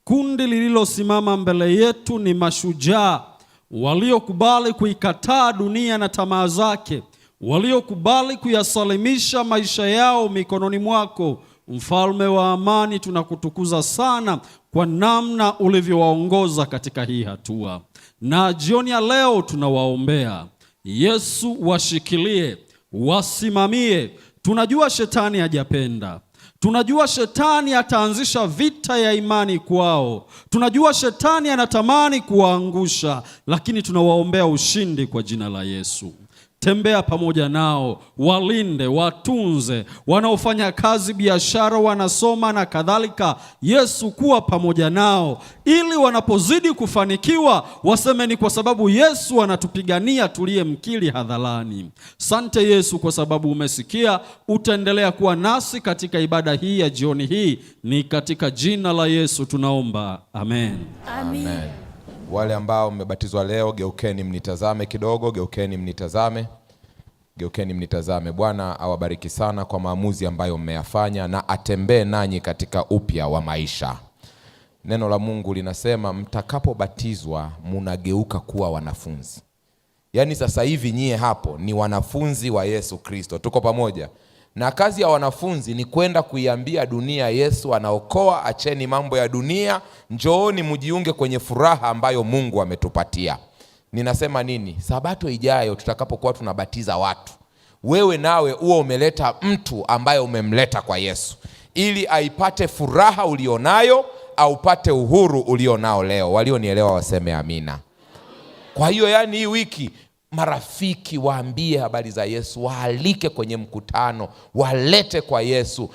Kundi lililosimama mbele yetu ni mashujaa waliokubali kuikataa dunia na tamaa zake, waliokubali kuyasalimisha maisha yao mikononi mwako. Mfalme wa amani, tunakutukuza sana. kwa namna ulivyowaongoza katika hii hatua, na jioni ya leo tunawaombea. Yesu, washikilie, wasimamie. Tunajua shetani hajapenda. Tunajua shetani ataanzisha vita ya imani kwao. Tunajua shetani anatamani kuwaangusha, lakini tunawaombea ushindi kwa jina la Yesu. Tembea pamoja nao, walinde, watunze, wanaofanya kazi, biashara, wanasoma na kadhalika. Yesu, kuwa pamoja nao, ili wanapozidi kufanikiwa waseme ni kwa sababu Yesu anatupigania tuliyemkiri hadharani. Sante Yesu kwa sababu umesikia, utaendelea kuwa nasi katika ibada hii ya jioni hii. Ni katika jina la Yesu tunaomba, amen. Amen. Wale ambao mmebatizwa leo, geukeni mnitazame kidogo, geukeni mnitazame, geukeni mnitazame. Bwana awabariki sana kwa maamuzi ambayo mmeyafanya, na atembee nanyi katika upya wa maisha. Neno la Mungu linasema mtakapobatizwa munageuka kuwa wanafunzi. Yaani sasa hivi nyie hapo ni wanafunzi wa Yesu Kristo. Tuko pamoja? Na kazi ya wanafunzi ni kwenda kuiambia dunia Yesu anaokoa, acheni mambo ya dunia, njooni mjiunge kwenye furaha ambayo Mungu ametupatia. Ninasema nini? Sabato ijayo tutakapokuwa tunabatiza watu, wewe nawe uwe umeleta mtu ambaye umemleta kwa Yesu, ili aipate furaha ulionayo, aupate uhuru ulionao leo. Walionielewa waseme amina. Kwa hiyo hii wiki marafiki waambie habari za Yesu, waalike kwenye mkutano, walete kwa Yesu.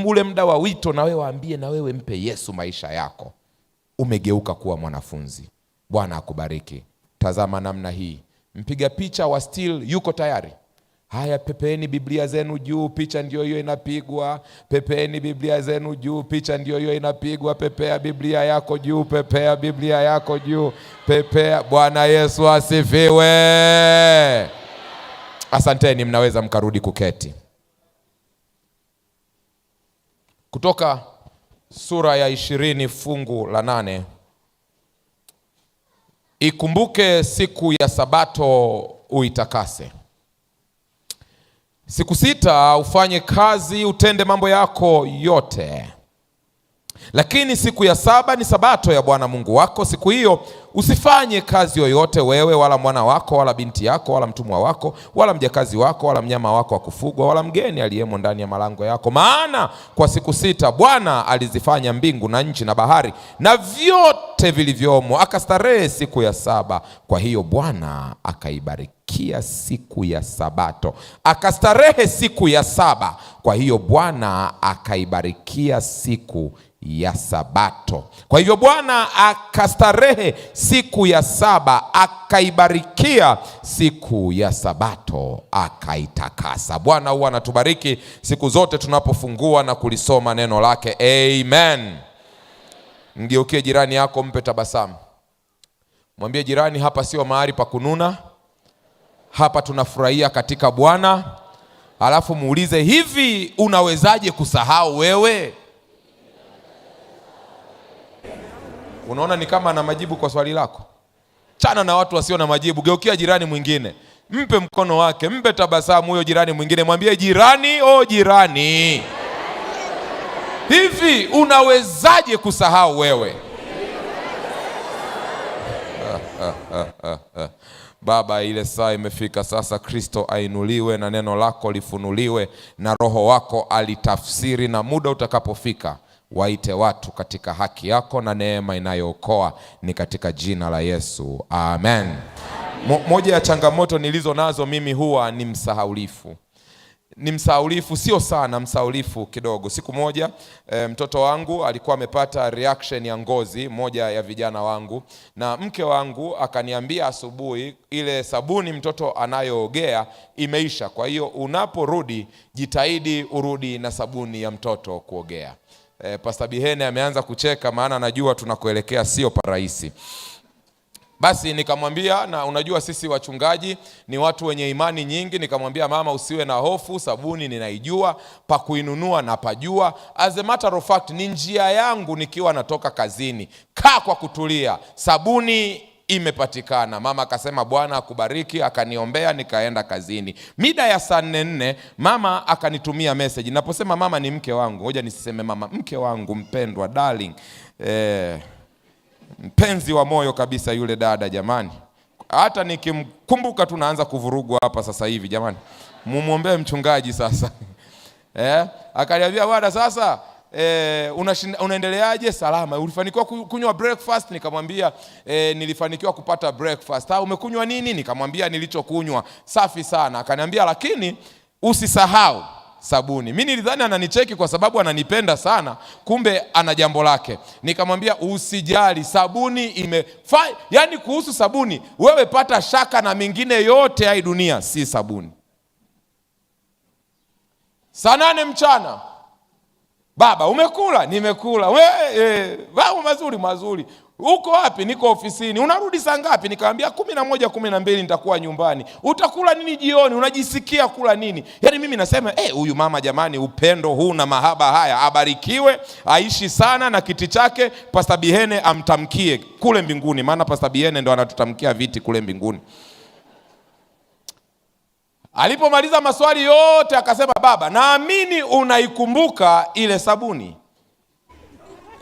Ule muda wa wito na wewe waambie, na wewe mpe Yesu maisha yako. Umegeuka kuwa mwanafunzi. Bwana akubariki. Tazama namna hii. Mpiga picha wa still yuko tayari. Haya, pepeeni Biblia zenu juu, picha ndio hiyo inapigwa. Pepeeni Biblia zenu juu, picha ndio hiyo inapigwa. Pepea Biblia yako juu, pepea Biblia yako juu, pepea. Bwana Yesu asifiwe. Asanteni, mnaweza mkarudi kuketi. Kutoka sura ya 20 fungu la 8. Ikumbuke siku ya Sabato uitakase. Siku 6 ufanye kazi, utende mambo yako yote. Lakini siku ya 7 ni Sabato ya Bwana Mungu wako. Siku hiyo usifanye kazi yoyote, wewe wala mwana wako wala binti yako wala mtumwa wako wala mjakazi wako wala mnyama wako wa kufugwa wala mgeni aliyemo ndani ya malango yako. Maana kwa siku 6 Bwana alizifanya mbingu na nchi na bahari na vyote vilivyomo, akastarehe siku ya 7. Kwa hiyo Bwana akaibarikia siku ya Sabato, akastarehe siku ya 7. Kwa hiyo Bwana akaibarikia siku ya Sabato. Kwa hivyo Bwana akastarehe siku ya 7, akaibarikia siku ya Sabato, akaitakasa. Bwana huwa anatubariki siku zote tunapofungua na kulisoma neno lake. Amen. Mgeukie jirani yako, mpe tabasamu. Mwambie jirani, hapa sio mahali pa kununa. Hapa tunafurahia katika Bwana. Alafu muulize, hivi unawezaje kusahau wewe? Unaona ni kama ana majibu kwa swali lako. Chana na watu wasio na majibu. Geukia jirani mwingine, mpe mkono wake, mpe tabasamu huyo jirani mwingine. Mwambie jirani, o jirani, hivi unawezaje kusahau wewe? Baba, ile saa imefika sasa Kristo ainuliwe na neno lako lifunuliwe na Roho wako alitafsiri, na muda utakapofika waite watu katika haki yako na neema inayookoa, ni katika jina la Yesu. Amen. Moja ya changamoto nilizo nazo mimi huwa ni msahaulifu. Ni msahaulifu, sio sana, msahaulifu kidogo. Siku moja mtoto wangu alikuwa amepata reaction ya ngozi, moja ya vijana wangu, na mke wangu akaniambia asubuhi ile sabuni mtoto anayoogea imeisha, kwa hiyo unaporudi jitahidi urudi na sabuni ya mtoto kuogea. Pastor Bihene ameanza kucheka maana anajua tunakuelekea sio parahisi. Basi nikamwambia, na unajua sisi wachungaji ni watu wenye imani nyingi, nikamwambia mama, usiwe na hofu, sabuni ninaijua, pa kuinunua na pajua. As a matter of fact, ni njia yangu nikiwa natoka kazini. Kaa kwa kutulia, sabuni imepatikana. Mama akasema Bwana akubariki, akaniombea, nikaenda kazini. Mida ya saa 4:04 mama akanitumia message. Naposema mama ni mke wangu, ngoja nisiseme mama, mke wangu mpendwa, darling. Mpenzi wa moyo kabisa yule dada jamani. Hata nikimkumbuka tu naanza kuvurugwa hapa sasa hivi jamani. Mumwombee mchungaji sasa. Akaniambia bwana sasa unaendeleaje? Salama. Ulifanikiwa kunywa breakfast? Nikamwambia nilifanikiwa kupata breakfast. Umekunywa nini? Nikamwambia nilichokunywa. Safi sana. Akaniambia lakini usisahau sabuni. Mimi nilidhani ananicheki kwa sababu ananipenda sana, kumbe ana jambo lake. Nikamwambia usijali, sabuni yani kuhusu sabuni wewe pata shaka na mingine yote ya dunia, si sabuni. 8:00 mchana. Baba umekula? Nimekula. Wewe mazuri mazuri. Uko wapi? Niko ofisini. Unarudi saa ngapi? Nikamwambia 11, 12 nitakuwa nyumbani. Utakula nini jioni? Unajisikia kula nini? Yaani mimi nasema huyu mama jamani, upendo huu na mahaba haya, abarikiwe, aishi sana na kiti chake Pastor Bihene amtamkie kule mbinguni, maana Pastor Bihene ndo anatutamkia viti kule mbinguni. Alipomaliza maswali yote akasema, baba, naamini unaikumbuka ile sabuni.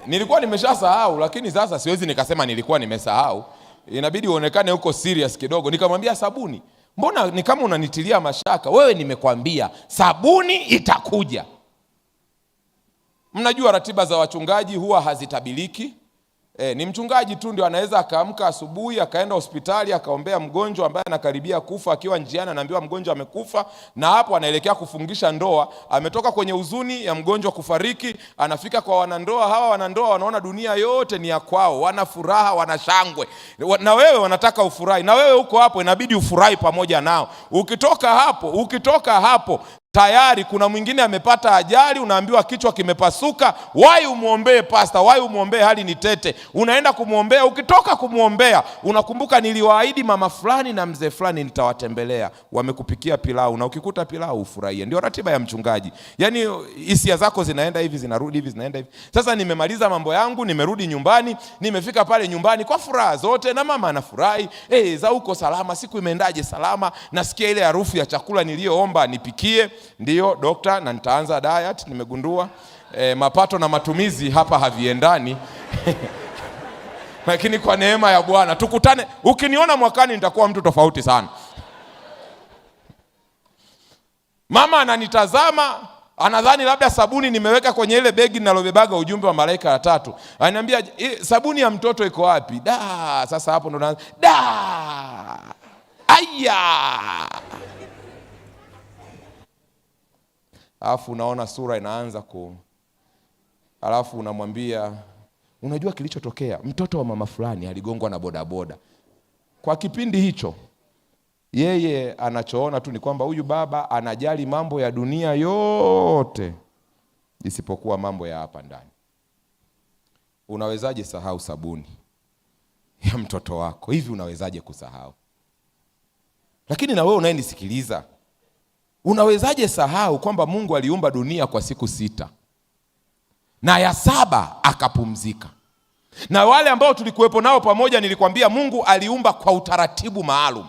Nilikuwa nimeshasahau, lakini sasa siwezi nikasema nilikuwa nimesahau. Inabidi uonekane uko serious kidogo. Nikamwambia sabuni, mbona ni kama unanitilia mashaka? Wewe nimekwambia sabuni itakuja. Mnajua ratiba za wachungaji huwa hazitabiliki. Ni mchungaji tu ndio anaweza akaamka asubuhi akaenda hospitali akaombea mgonjwa ambaye anakaribia kufa, akiwa njiani anaambiwa mgonjwa amekufa, na hapo anaelekea kufungisha ndoa. Ametoka kwenye huzuni ya mgonjwa kufariki, anafika kwa wanandoa. Hawa wanandoa wanaona dunia yote ni ya kwao, wana furaha, wana shangwe, na wewe wanataka ufurahi, na wewe uko hapo inabidi ufurahi pamoja nao. Ukitoka hapo tayari kuna mwingine amepata ajali, unaambiwa kichwa kimepasuka. Wai umuombee pastor, wai umuombee, hali ni tete. Unaenda kumuombea, ukitoka kumuombea unakumbuka niliwaahidi mama fulani na mzee fulani nitawatembelea, wamekupikia pilau, na ukikuta pilau ufurahie. Ndio ratiba ya mchungaji. Yaani hisia zako zinaenda hivi, zinarudi hivi, zinaenda hivi. Sasa nimemaliza mambo yangu, nimerudi nyumbani, nimefika pale nyumbani kwa furaha zote na mama anafurahi. Za uko salama, siku imeendaje? Salama. Nasikia ile harufu ya chakula niliyoomba nipikie. Ndiyo dokta, na nitaanza diet, nimegundua mapato na matumizi hapa haviendani. Lakini kwa neema ya Bwana tukutane. Ukiniona mwakani nitakuwa mtu tofauti sana. Mama ananitazama, anadhani labda sabuni nimeweka kwenye ile begi ninalobebaga ujumbe wa malaika ya tatu. Ananiambia sabuni ya mtoto iko wapi? Da, sasa hapo ndo naanza da. Aya. Alafu unaona sura inaanza ku, alafu unamwambia unajua kilichotokea, mtoto wa mama fulani aligongwa na bodaboda. Kwa kipindi hicho yeye anachoona tu ni kwamba huyu baba anajali mambo ya dunia yote isipokuwa mambo ya hapa ndani. Unawezaje sahau sabuni ya mtoto wako? Hivi unawezaje kusahau? Lakini na wewe unayenisikiliza, unawezaje sahau kwamba Mungu aliumba dunia kwa siku 6 na ya 7 akapumzika? Na wale ambao tulikuwepo nao pamoja, nilikwambia Mungu aliumba kwa utaratibu maalum.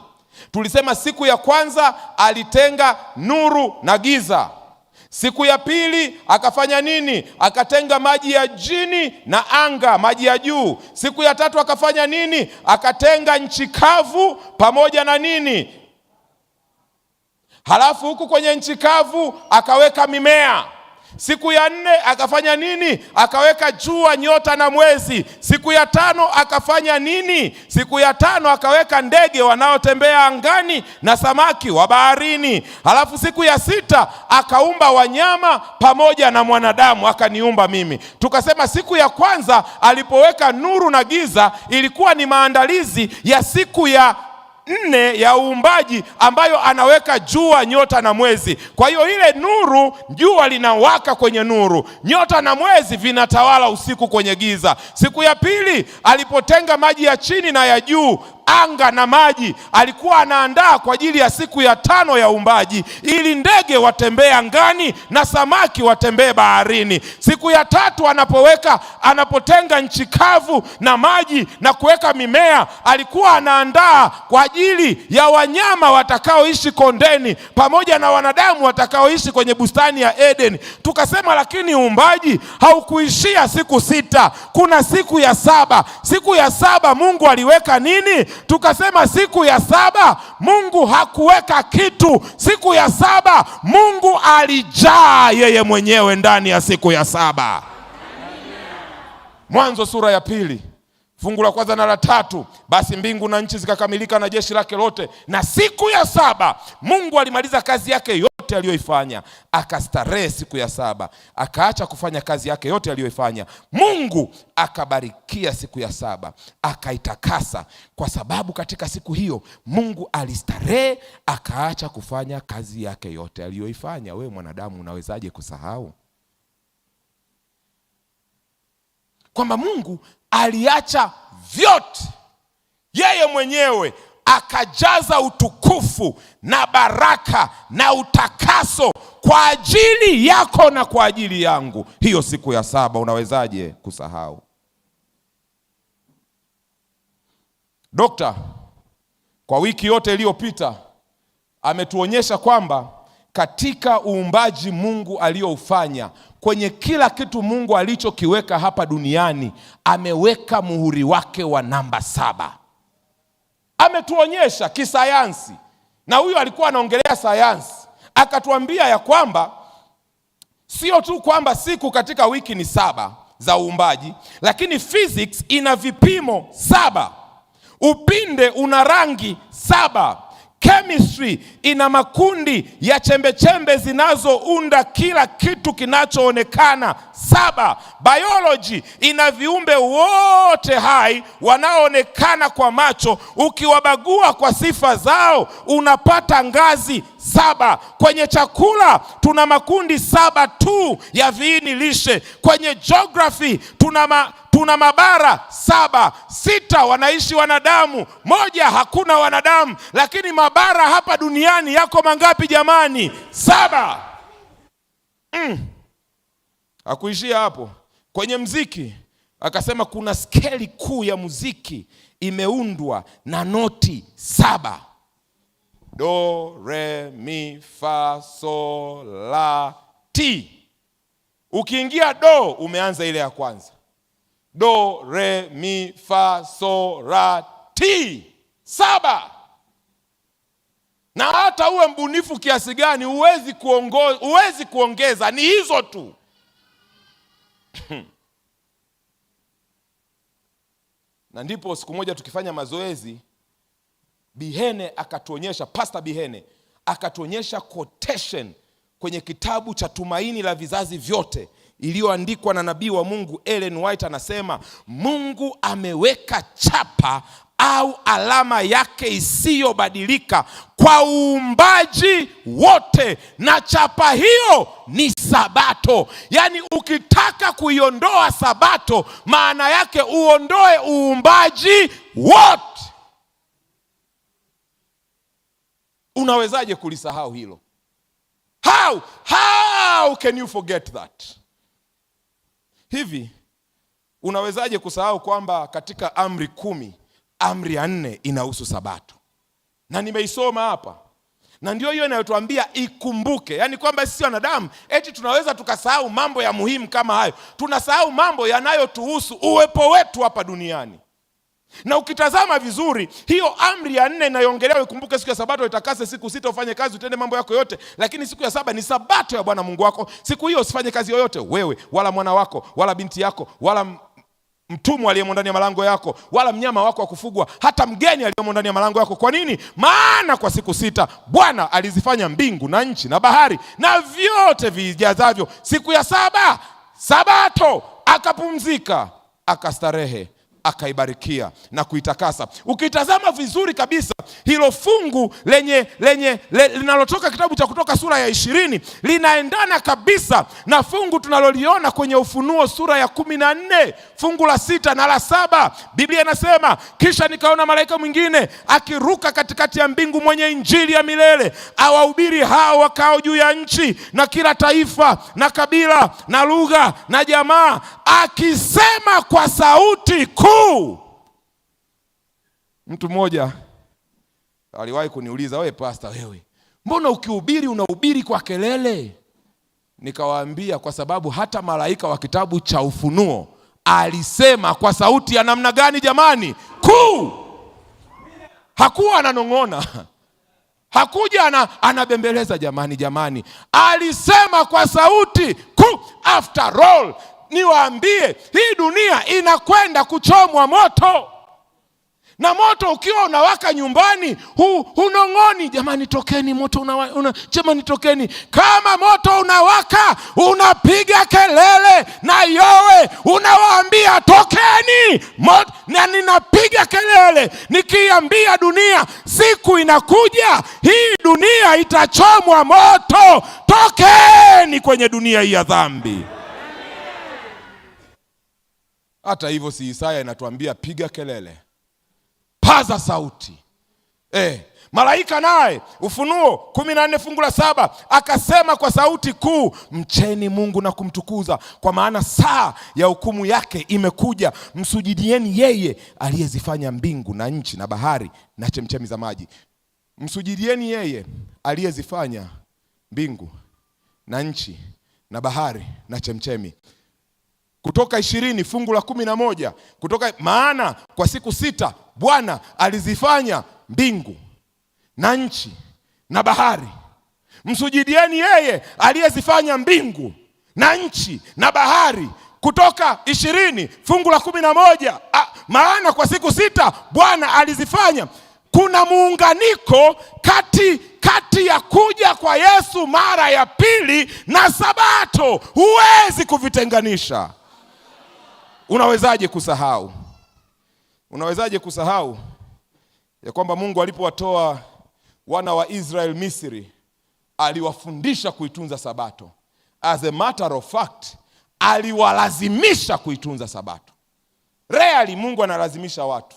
Tulisema siku ya kwanza alitenga nuru na giza. Siku ya pili akafanya nini? Akatenga maji ya chini na anga, maji ya juu. Siku ya tatu akafanya nini? Akatenga nchi kavu pamoja na nini? Halafu huku kwenye nchi kavu akaweka mimea. Siku ya 4 akafanya nini? Akaweka jua, nyota na mwezi. Siku ya 5 akafanya nini? Siku ya 5 akaweka ndege wanaotembea angani na samaki wa baharini. Halafu siku ya 6 akaumba wanyama pamoja na mwanadamu, akaniumba mimi. Tukasema siku ya kwanza alipoweka nuru na giza ilikuwa ni maandalizi ya siku ya 4 ya uumbaji ambayo anaweka jua, nyota na mwezi. Kwa hiyo ile nuru, jua linawaka kwenye nuru, nyota na mwezi vinatawala usiku kwenye giza. Siku ya pili alipotenga maji ya chini na ya juu, anga na maji, alikuwa anaandaa kwa ajili ya siku ya tano ya uumbaji, ili ndege watembee angani na samaki watembee baharini. Siku ya tatu anapotenga nchi kavu na maji na kuweka mimea, alikuwa anaandaa kwa ajili ya wanyama watakaoishi kondeni pamoja na wanadamu watakaoishi kwenye bustani ya Eden. Tukasema lakini uumbaji haukuishia siku sita, kuna siku ya saba. Siku ya saba Mungu aliweka nini? Tukasema siku ya saba Mungu hakuweka kitu. Siku ya saba Mungu alijaa yeye mwenyewe ndani ya siku ya saba. Mwanzo sura ya 2 fungu la 1 na la 3, basi mbingu na nchi zikakamilika na jeshi lake lote, na siku ya saba Mungu alimaliza kazi yake yote aliyoifanya, akastarehe siku ya saba, akaacha kufanya kazi yake yote aliyoifanya. Mungu akabarikia siku ya saba, akaitakasa, kwa sababu katika siku hiyo Mungu alistarehe, akaacha kufanya kazi yake yote aliyoifanya. Wewe mwanadamu unawezaje kusahau kwamba Mungu aliacha vyote yeye mwenyewe akajaza utukufu na baraka na utakaso kwa ajili yako na kwa ajili yangu? Hiyo siku ya saba unawezaje kusahau? Dokta kwa wiki yote iliyopita ametuonyesha kwamba katika uumbaji Mungu alioufanya, kwenye kila kitu Mungu alichokiweka hapa duniani, ameweka muhuri wake wa namba 7. Ametuonyesha kisayansi, na huyu alikuwa anaongelea sayansi, akatuambia ya kwamba sio tu kwamba siku katika wiki ni 7 za uumbaji, lakini physics ina vipimo 7, upinde una rangi 7, chemistry ina makundi ya chembechembe zinazounda kila kitu kinachoonekana 7, biology ina viumbe wote hai wanaoonekana kwa macho, ukiwabagua kwa sifa zao unapata ngazi 7. Kwenye chakula tuna makundi 7 tu ya viini lishe. Kwenye geography tuna mabara 7, 6 wanaishi wanadamu, 1 hakuna wanadamu. Lakini mabara hapa duniani yako mangapi jamani? 7. Hakuishia hapo. Kwenye mziki akasema kuna skeli kuu ya muziki imeundwa na noti 7. Do, re, mi, fa, sol, la, ti. Ukiingia do umeanza ile ya kwanza. Do, re, mi, fa, sol, la, ti. 7. Na hata uwe mbunifu kiasi gani huwezi kuongeza, ni hizo tu. Na ndipo siku moja tukifanya mazoezi, Bihene akatuonyesha, Pastor Bihene akatuonyesha quotation kwenye kitabu cha Tumaini la Vizazi Vyote iliyoandikwa na nabii wa Mungu Ellen White. Anasema Mungu ameweka chapa au alama yake isiyobadilika kwa uumbaji wote, na chapa hiyo ni Sabato. Yaani ukitaka kuiondoa Sabato, maana yake uondoe uumbaji wote. Unawezaje kulisahau hilo? How can you forget that? Hivi unawezaje kusahau kwamba katika amri 10, amri ya 4 inahusu Sabato? Na nimeisoma hapa. Na ndio hiyo inayotuambia ikumbuke. Yaani kwamba sisi wanadamu eti tunaweza tukasahau mambo ya muhimu kama hayo. Tunasahau mambo yanayotuhusu uwepo wetu hapa duniani. Na ukitazama vizuri hiyo amri ya 4 inayoongelea ukumbuke siku ya Sabato, itakase siku 6 ufanye kazi, utende mambo yako yote, lakini siku ya 7 ni Sabato ya Bwana Mungu wako. Siku hiyo usifanye kazi yoyote, wewe wala mwana wako wala binti yako wala mtumwa aliyemo ndani ya malango yako wala mnyama wako wa kufugwa, hata mgeni aliyemo ndani ya malango yako. Kwa nini? Maana kwa siku 6 Bwana alizifanya mbingu na nchi na bahari na vyote vijazavyo. Siku ya 7 Sabato akapumzika, akastarehe. Akaibarikia na kuitakasa. Ukitazama vizuri kabisa hilo fungu lenye lenye linalotoka kitabu cha Kutoka sura ya 20 linaendana kabisa na fungu tunaloliona kwenye Ufunuo sura ya 14 fungu la 6 na la 7. Biblia inasema, kisha nikaona malaika mwingine akiruka katikati ya mbingu, mwenye injili ya milele, awahubiri hao wakao juu ya nchi, na kila taifa na kabila na lugha na jamaa, akisema kwa sauti kuu. Mtu mmoja aliwahi kuniuliza, wewe pastor, wewe mbona ukihubiri unahubiri kwa kelele? Nikawaambia kwa sababu hata malaika wa kitabu cha Ufunuo alisema kwa sauti ya namna gani jamani? Kuu. Hakuwa ananong'ona, hakuja anabembeleza jamani jamani, alisema kwa sauti kuu. After all, niwaambie, hii dunia inakwenda kuchomwa moto. Na moto ukiwa unawaka nyumbani, hunong'oni jamani tokeni moto jamani tokeni. Kama moto unawaka unapiga kelele na yowe, unawaambia tokeni moto. Na ninapiga kelele nikiambia dunia, siku inakuja hii dunia itachomwa moto, tokeni kwenye dunia hii ya dhambi. Hata hivyo, si Isaya inatuambia piga kelele, paza sauti. Malaika naye Ufunuo 14 fungu la 7 akasema kwa sauti kuu, mcheni Mungu na kumtukuza, kwa maana saa ya hukumu yake imekuja, msujudieni yeye aliyezifanya mbingu na nchi na bahari na chemchemi za maji. Msujudieni yeye aliyezifanya mbingu na nchi na bahari na chemchemi. Kutoka 20 fungu la 11, kutoka, maana kwa siku 6 Bwana alizifanya mbingu na nchi na bahari. Msujudieni yeye aliyezifanya mbingu na nchi na bahari. Kutoka 20 fungu la 11, maana kwa siku 6 Bwana alizifanya. Kuna muunganiko kati ya kuja kwa Yesu mara ya pili na Sabato. Huwezi kuvitenganisha. Unawezaje kusahau? Unawezaje kusahau ya kwamba Mungu alipowatoa wana wa Israel Misri aliwafundisha kuitunza Sabato? As a matter of fact, aliwalazimisha kuitunza Sabato. Rarely Mungu analazimisha watu,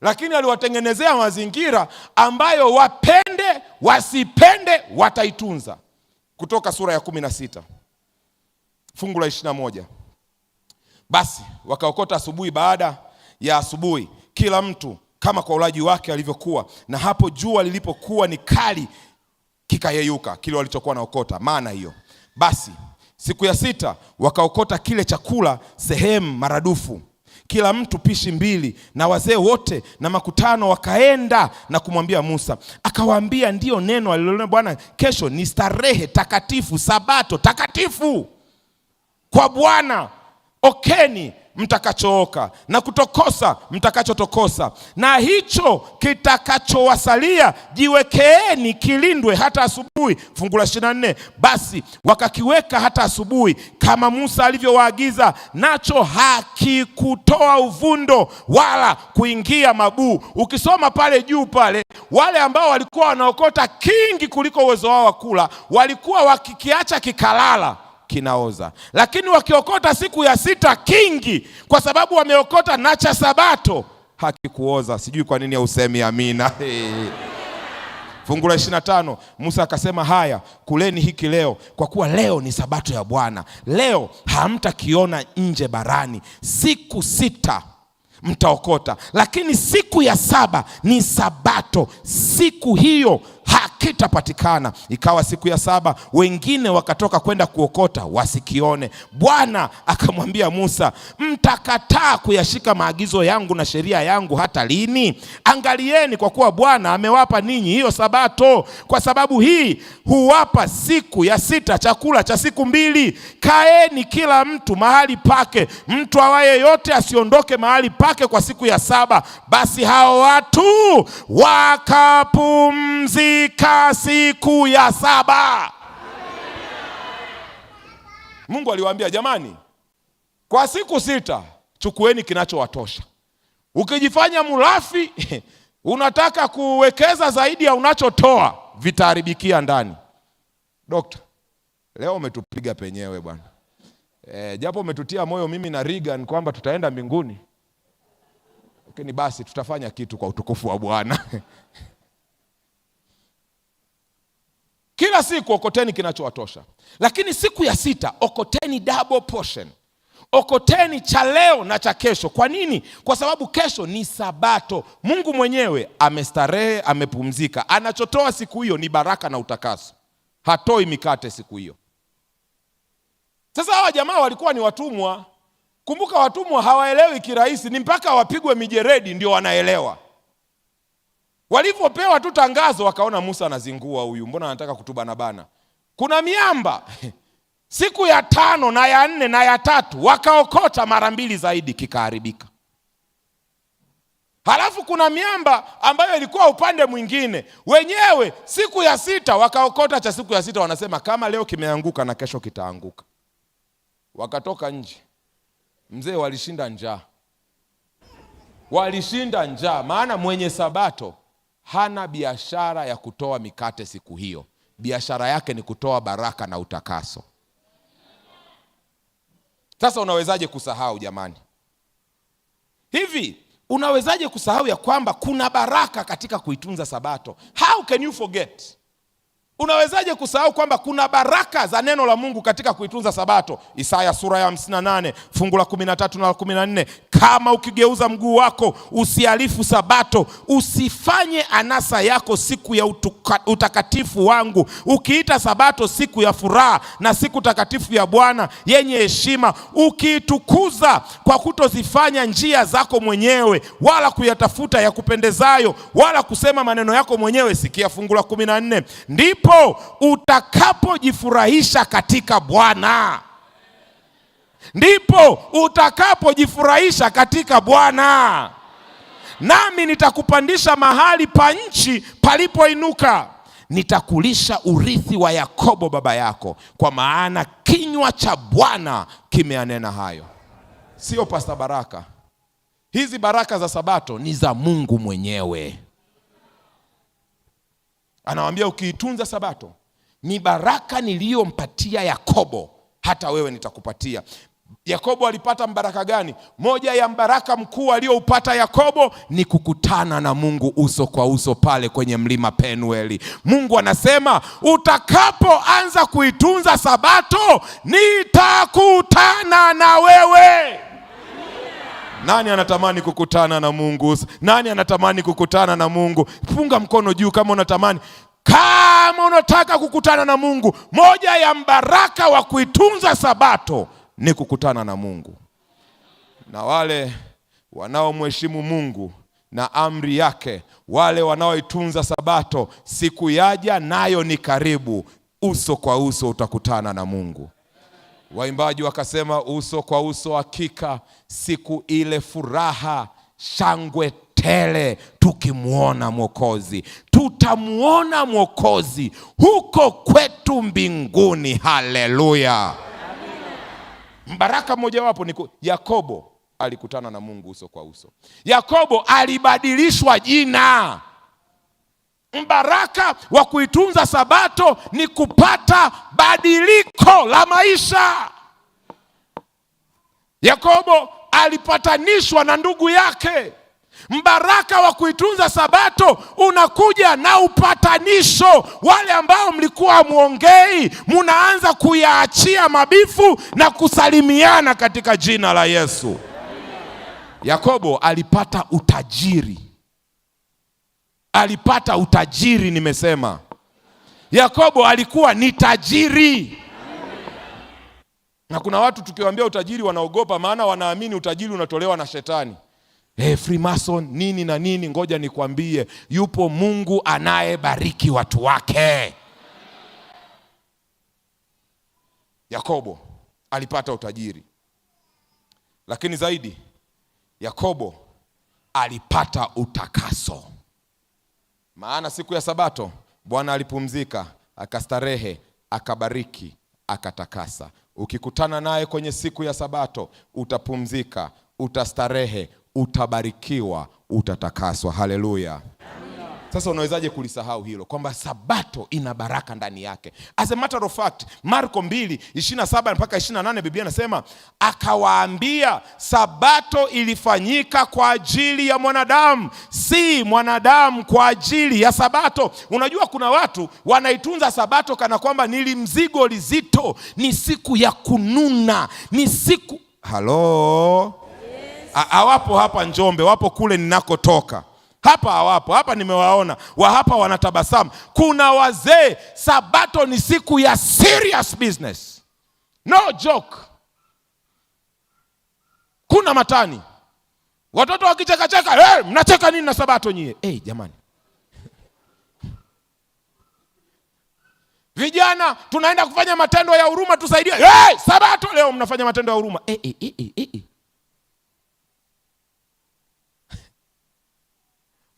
lakini aliwatengenezea mazingira ambayo wapende wasipende wataitunza. Kutoka sura ya 16 fungu la 21. Basi wakaokota asubuhi baada ya asubuhi, kila mtu kama kwa ulaji wake alivyokuwa, na hapo jua lilipokuwa ni kali kikayeyuka kile walichokuwa naokota, maana hiyo. Basi siku ya 6 wakaokota kile chakula sehemu maradufu, kila mtu pishi 2, na wazee wote na makutano wakaenda na kumwambia Musa. Akawaambia, ndiyo neno alilonena Bwana, kesho ni starehe takatifu, Sabato takatifu kwa Bwana. Okeni mtakachooka na kutokosa mtakachotokosa, na hicho kitakachowasalia jiwekeeni kilindwe hata asubuhi. Fungu la 24, basi wakakiweka hata asubuhi kama Musa alivyowaagiza, nacho hakikutoa uvundo wala kuingia mabuu. Ukisoma pale juu pale, wale ambao walikuwa wanaokota kingi kuliko uwezo wao wa kula walikuwa wakikiacha kikalala kinaoza, lakini wakiokota siku ya 6 kingi, kwa sababu wameokota na cha Sabato, hakikuoza. Sijui kwa nini hausemi amina. Fungu la 25, Musa akasema, haya kuleni hiki leo, kwa kuwa leo ni Sabato ya Bwana, leo hamtakiona nje barani. Siku 6 mtaokota, lakini siku ya 7 ni Sabato, siku hiyo hakitapatikana. Ikawa siku ya 7 wengine wakatoka kwenda kuokota wasikione. Bwana akamwambia Musa, mtakataa kuyashika maagizo yangu na sheria yangu hata lini? Angalieni, kwa kuwa Bwana amewapa ninyi hiyo Sabato. Kwa sababu hii huwapa siku ya 6 chakula cha siku 2. Kaeni kila mtu mahali pake, mtu awaye yote asiondoke mahali pake kwa siku ya 7. Basi hao watu wakapumzika siku ya 7. Mungu aliwaambia, jamani, kwa siku 6 chukueni kinachowatosha. Ukijifanya mlafi unataka kuwekeza zaidi ya unachotoa, vitaharibikia ndani. Dokta, leo umetupiga penyewe bwana. Japo umetutia moyo mimi na Regan kwamba tutaenda mbinguni, lakini basi tutafanya kitu kwa utukufu wa Bwana. Kila siku okoteni kinachowatosha, lakini siku ya sita okoteni double portion. Okoteni cha leo na cha kesho. Kwa nini? Kwa sababu kesho ni Sabato. Mungu mwenyewe amestarehe, amepumzika. Anachotoa siku hiyo ni baraka na utakaso. Hatoi mikate siku hiyo. Sasa hawa jamaa walikuwa ni watumwa. Kumbuka watumwa hawaelewi kirahisi, ni mpaka wapigwe mijeredi ndio wanaelewa. Walivyopewa tu tangazo wakaona Musa anazingua huyu, mbona anataka kutubanabana? Kuna miamba. Siku ya 5 na ya 4 na ya 3 wakaokota mara 2 zaidi, kikaharibika. Halafu kuna miamba ambayo ilikuwa upande mwingine, wenyewe siku ya 6 wakaokota cha siku ya 6, wanasema kama leo kimeanguka na kesho kitaanguka. Wakatoka nje. Mzee, walishinda njaa. Walishinda njaa, maana mwenye Sabato hana biashara ya kutoa mikate siku hiyo. Biashara yake ni kutoa baraka na utakaso. Sasa unawezaje kusahau jamani? Hivi unawezaje kusahau ya kwamba kuna baraka katika kuitunza Sabato? How can you forget? Unawezaje kusahau kwamba kuna baraka za neno la Mungu katika kuitunza Sabato? Isaya sura ya 58 fungu la 13 na la 14, kama ukigeuza mguu wako usihalifu Sabato, usifanye anasa yako siku ya utakatifu wangu, ukiita Sabato siku ya furaha na siku takatifu ya Bwana yenye heshima, ukiitukuza kwa kutozifanya njia zako mwenyewe, wala kuyatafuta ya kupendezayo, wala kusema maneno yako mwenyewe. Sikia fungu la 14, ndipo utakapojifurahisha katika Bwana. Ndipo utakapojifurahisha katika Bwana, nami nitakupandisha mahali pa nchi palipoinuka, nitakulisha urithi wa Yakobo baba yako, kwa maana kinywa cha Bwana kimeanena hayo. Sio Pastor Baraka. Hizi baraka za Sabato ni za Mungu mwenyewe. Anawaambia ukiitunza Sabato, ni baraka niliyompatia Yakobo, hata wewe nitakupatia. Yakobo alipata mbaraka gani? Moja ya mbaraka mkuu alioupata Yakobo ni kukutana na Mungu uso kwa uso pale kwenye mlima Penueli. Mungu anasema utakapoanza kuitunza Sabato, nitakutana na wewe. Nani anatamani kukutana na Mungu? Nani anatamani kukutana na Mungu? Punga mkono juu kama unatamani. Kama unataka kukutana na Mungu, moja ya mbaraka wa kuitunza Sabato ni kukutana na Mungu. Na wale wanaomheshimu Mungu na amri yake, wale wanaoitunza Sabato, siku yaja nayo ni karibu, uso kwa uso utakutana na Mungu. Waimbaji wakasema uso kwa uso, hakika siku ile furaha shangwe tele tukimuona Mwokozi. Tutamuona Mwokozi huko kwetu mbinguni. Haleluya. Mbaraka mmojawapo ni Yakobo alikutana na Mungu uso kwa uso. Yakobo alibadilishwa jina. Mbaraka wa kuitunza Sabato ni kupata badiliko la maisha. Yakobo alipatanishwa na ndugu yake. Mbaraka wa kuitunza Sabato unakuja na upatanisho. Wale ambao mlikuwa muongei, munaanza kuyaachia mabifu na kusalimiana katika jina la Yesu. Yakobo alipata utajiri. Alipata utajiri, nimesema. Yakobo alikuwa ni tajiri. Na kuna watu tukiwaambia utajiri wanaogopa, maana wanaamini utajiri unatolewa na shetani. Freemason nini na nini. Ngoja nikwambie, yupo Mungu anayebariki watu wake. Yakobo alipata utajiri. Lakini zaidi, Yakobo alipata utakaso. Maana siku ya Sabato Bwana alipumzika, akastarehe, akabariki, akatakasa. Ukikutana naye kwenye siku ya Sabato, utapumzika, utastarehe, utabarikiwa, utatakaswa. Haleluya! Sasa unawezaje kulisahau hilo kwamba sabato ina baraka ndani yake? As a matter of fact, Marko 2:27 mpaka 28, Biblia inasema akawaambia, sabato ilifanyika kwa ajili ya mwanadamu, si mwanadamu kwa ajili ya sabato. Unajua kuna watu wanaitunza sabato kana kwamba ni mzigo lizito, ni siku ya kununa, ni siku halo. Hawapo hapa Njombe, wapo kule ninakotoka. Hapa hawapo, hapa nimewaona. Wa hapa wanatabasamu. Kuna wazee, sabato ni siku ya serious business. No joke. Kuna matani. Watoto wakicheka cheka, hey, mnacheka nini na sabato nyie? Hey, jamani. Vijana tunaenda kufanya matendo ya huruma, tusaidie. Hey, sabato leo mnafanya matendo ya huruma. Hey, hey, hey, hey, hey.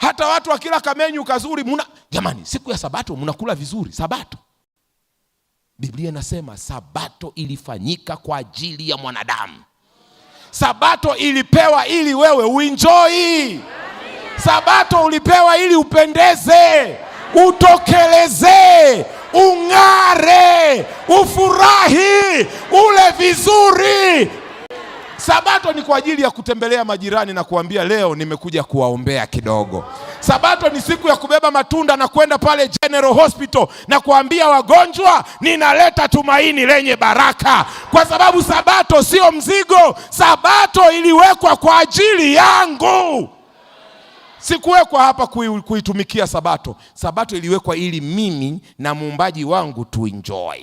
Hata watu wakila kamenyu kazuri muna, jamani, siku ya sabato mnakula vizuri sabato. Biblia inasema sabato ilifanyika kwa ajili ya mwanadamu. Sabato ilipewa ili wewe uenjoy. Sabato ulipewa ili upendeze, utokelezee, ung'are, ufurahi, ule vizuri. Sabato ni kwa ajili ya kutembelea majirani na kuambia leo nimekuja kuwaombea kidogo. Sabato ni siku ya kubeba matunda na kwenda pale General Hospital na kuambia wagonjwa ninaleta tumaini lenye baraka. Kwa sababu sabato sio mzigo. Sabato iliwekwa kwa ajili yangu. Sikuwekwa hapa kuitumikia sabato. Sabato iliwekwa ili mimi na muumbaji wangu tuenjoy.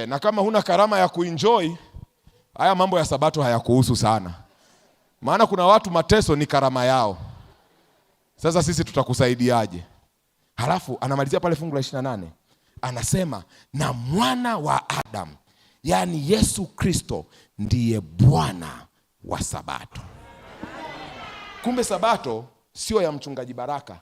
Na kama huna karama ya kuenjoy, haya mambo ya sabato hayakuhusu sana. Maana kuna watu mateso ni karama yao. Sasa sisi tutakusaidiaje? Halafu anamalizia pale fungu la 28. Anasema na mwana wa Adam, yani Yesu Kristo, ndiye Bwana wa sabato. Kumbe sabato sio ya mchungaji Baraka.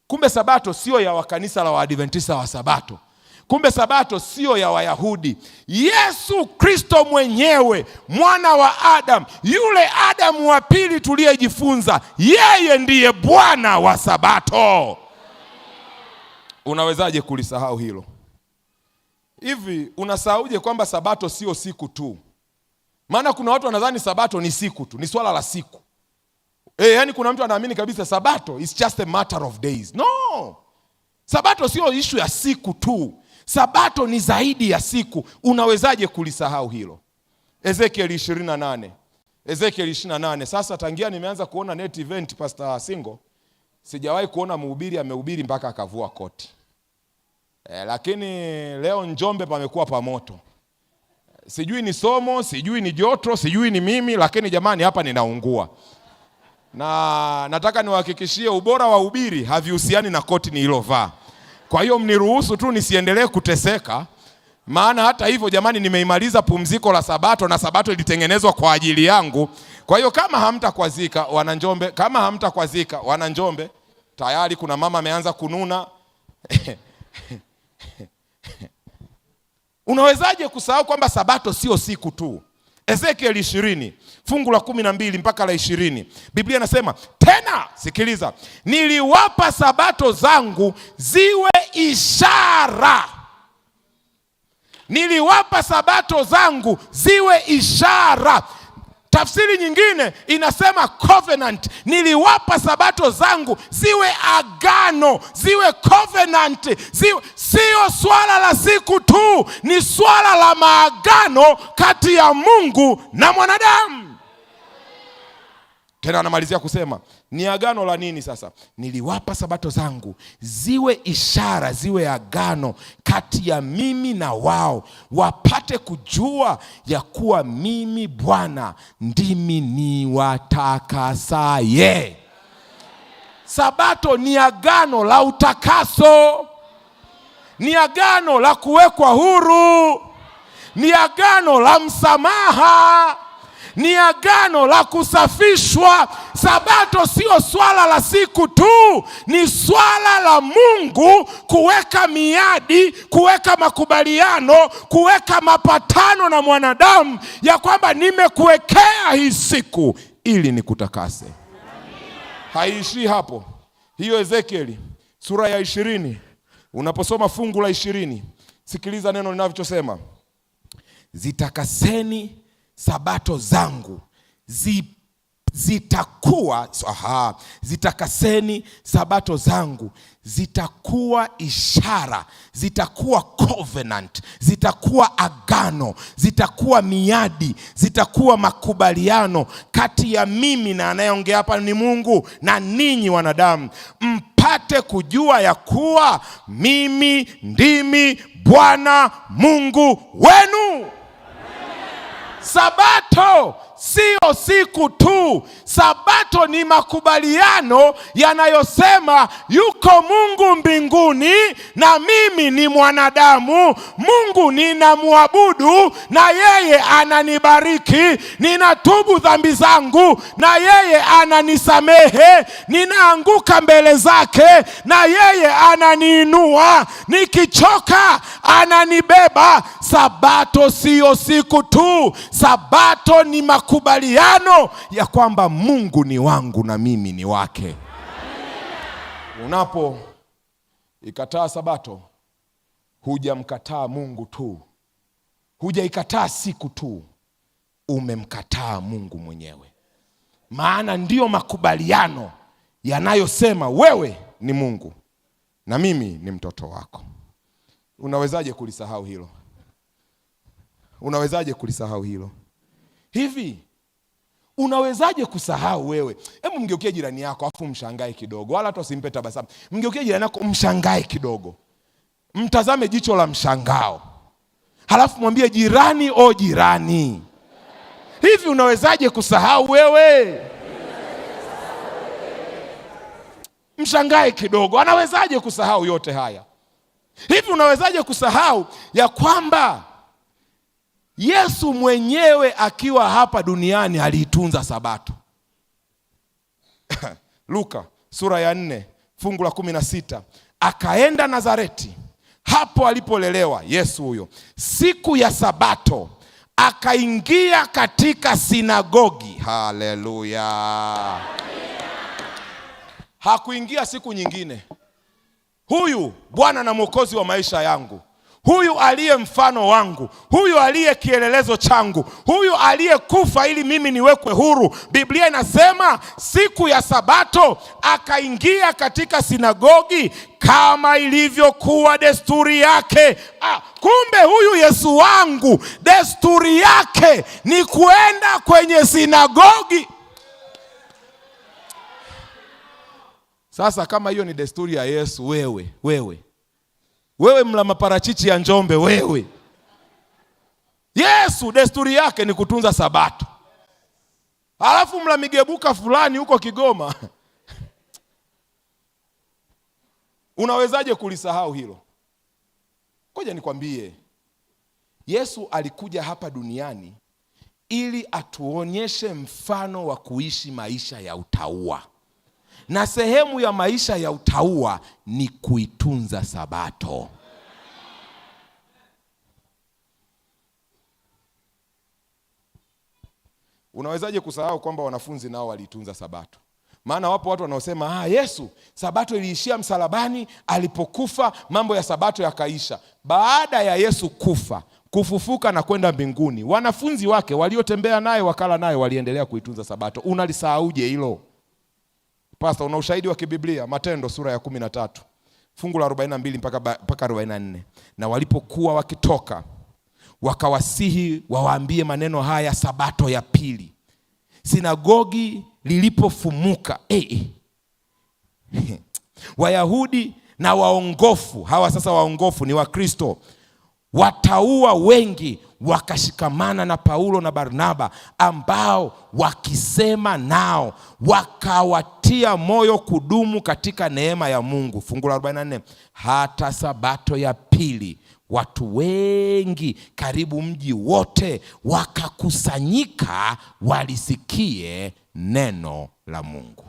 Kumbe sabato sio ya wakanisa la Waadventista wa Sabato. Kumbe sabato sio ya Wayahudi. Yesu Kristo mwenyewe, mwana wa Adam, yule Adamu wa pili tuliyejifunza, yeye ndiye Bwana wa sabato. Unawezaje kulisahau hilo? Hivi unasahauje kwamba sabato sio siku tu? Maana kuna watu wanadhani sabato ni siku tu, ni swala la siku. Yani kuna mtu anaamini kabisa sabato is just a matter of days. No. Sabato sio issue ya siku tu. Sabato ni zaidi ya siku. Unawezaje kulisahau hilo? Ezekiel 28. Ezekiel 28. Sasa tangia nimeanza kuona net event Pastor Singo, sijawahi kuona mhubiri amehubiri mpaka akavua koti. Lakini leo Njombe pamekuwa pamoto. Sijui ni somo, sijui ni joto, sijui ni mimi, lakini jamani hapa ninaungua. Na nataka niwahakikishie ubora wa ubiri havihusiani na koti nililovaa. Kwa hiyo mniruhusu tu nisiendelee kuteseka. Maana hata hivyo jamani nimeimaliza pumziko la sabato na sabato ilitengenezwa kwa ajili yangu. Kwa hiyo kama hamtakwazika wana Njombe, kama hamtakwazika wana Njombe, tayari kuna mama ameanza kununa. Unawezaje kusahau kwamba sabato sio siku tu? Ezekiel 20 fungu la 12 mpaka la 20. Biblia inasema tena, sikiliza, niliwapa sabato zangu ziwe ishara. Niliwapa sabato zangu ziwe ishara. Tafsiri nyingine inasema covenant. Niliwapa sabato zangu ziwe agano, ziwe covenant, ziwe, sio swala la siku tu, ni swala la maagano kati ya Mungu na mwanadamu. Tena anamalizia kusema ni agano la nini sasa? Niliwapa sabato zangu ziwe ishara, ziwe agano kati ya mimi na wao, wapate kujua ya kuwa mimi Bwana ndimi niwatakasaye. Sabato ni agano la utakaso, ni agano la kuwekwa huru, ni agano la msamaha, ni agano la kusafishwa. Sabato sio swala la siku tu, ni swala la Mungu kuweka miadi, kuweka makubaliano, kuweka mapatano na mwanadamu ya kwamba nimekuwekea hii siku ili nikutakase. Haiishii hapo. Hiyo Ezekieli sura ya 20, unaposoma fungu la 20, sikiliza neno linavyosema: zitakaseni sabato zangu, zitakuwa, zitakaseni sabato zangu, zitakuwa ishara, zitakuwa covenant, zitakuwa agano, zitakuwa miadi, zitakuwa makubaliano kati ya mimi na anayeongea hapa ni Mungu na ninyi wanadamu, mpate kujua ya kuwa mimi ndimi Bwana Mungu wenu. Sabato sio siku tu. Sabato ni makubaliano yanayosema yuko Mungu mbinguni na mimi ni mwanadamu. Mungu ninamwabudu na yeye ananibariki. Ninatubu dhambi zangu na yeye ananisamehe. Ninaanguka mbele zake na yeye ananiinua. Nikichoka ananibeba. Sabato sio siku tu. Sabato ni makubaliano ya kwamba Mungu ni wangu na mimi ni wake. Unapo ikataa sabato, hujamkataa Mungu tu, hujaikataa siku tu, umemkataa Mungu mwenyewe. Maana ndiyo makubaliano yanayosema wewe ni Mungu na mimi ni mtoto wako. Unawezaje kulisahau hilo? Unawezaje kulisahau hilo? Hivi unawezaje kusahau wewe? Hebu mgeukie jirani yako afu mshangae kidogo, wala hata usimpe tabasamu. Mgeukie jirani yako mshangae kidogo, mtazame jicho la mshangao, halafu mwambie jirani, o jirani, hivi unawezaje kusahau wewe? Mshangae kidogo, anawezaje kusahau yote haya? Hivi unawezaje kusahau ya kwamba Yesu mwenyewe akiwa hapa duniani aliitunza sabato? Luka sura ya 4 fungu la 16, akaenda Nazareti hapo alipolelewa Yesu huyo, siku ya sabato akaingia katika sinagogi. Haleluya! Hakuingia siku nyingine. Huyu Bwana na Mwokozi wa maisha yangu, huyu aliye mfano wangu, huyu aliye kielelezo changu, huyu aliyekufa ili mimi niwekwe huru. Biblia inasema siku ya sabato akaingia katika sinagogi kama ilivyokuwa desturi yake. Kumbe huyu Yesu wangu desturi yake ni kuenda kwenye sinagogi. Sasa kama hiyo ni desturi ya Yesu, wewe mla maparachichi ya Njombe, wewe, Yesu desturi yake ni kutunza sabato, halafu mla migebuka fulani huko Kigoma. Unawezaje kulisahau hilo? Ngoja nikwambie, Yesu alikuja hapa duniani ili atuonyeshe mfano wa kuishi maisha ya utauwa. Na sehemu ya maisha ya utauwa ni kuitunza sabato. Unawezaje kusahau kwamba wanafunzi nao waliitunza sabato? Maana wapo watu wanaosema, Yesu sabato iliishia msalabani, alipokufa mambo ya sabato yakaisha. Baada ya Yesu kufa, kufufuka na kwenda mbinguni, wanafunzi wake waliotembea naye wakala naye waliendelea kuitunza sabato. Unalisahauje hilo? Pastor, una ushahidi wa kibiblia? Matendo sura ya 13 fungu la 42 mpaka 44. Na walipokuwa wakitoka wakawasihi wawaambie maneno haya sabato ya pili. Sinagogi lilipofumuka, Wayahudi na waongofu, hawa sasa waongofu ni Wakristo, wataua wengi wakashikamana na Paulo na Barnaba, ambao wakisema nao wakawatia moyo kudumu katika neema ya Mungu. Fungu la 44, hata sabato ya pili watu wengi karibu mji wote wakakusanyika walisikie neno la Mungu.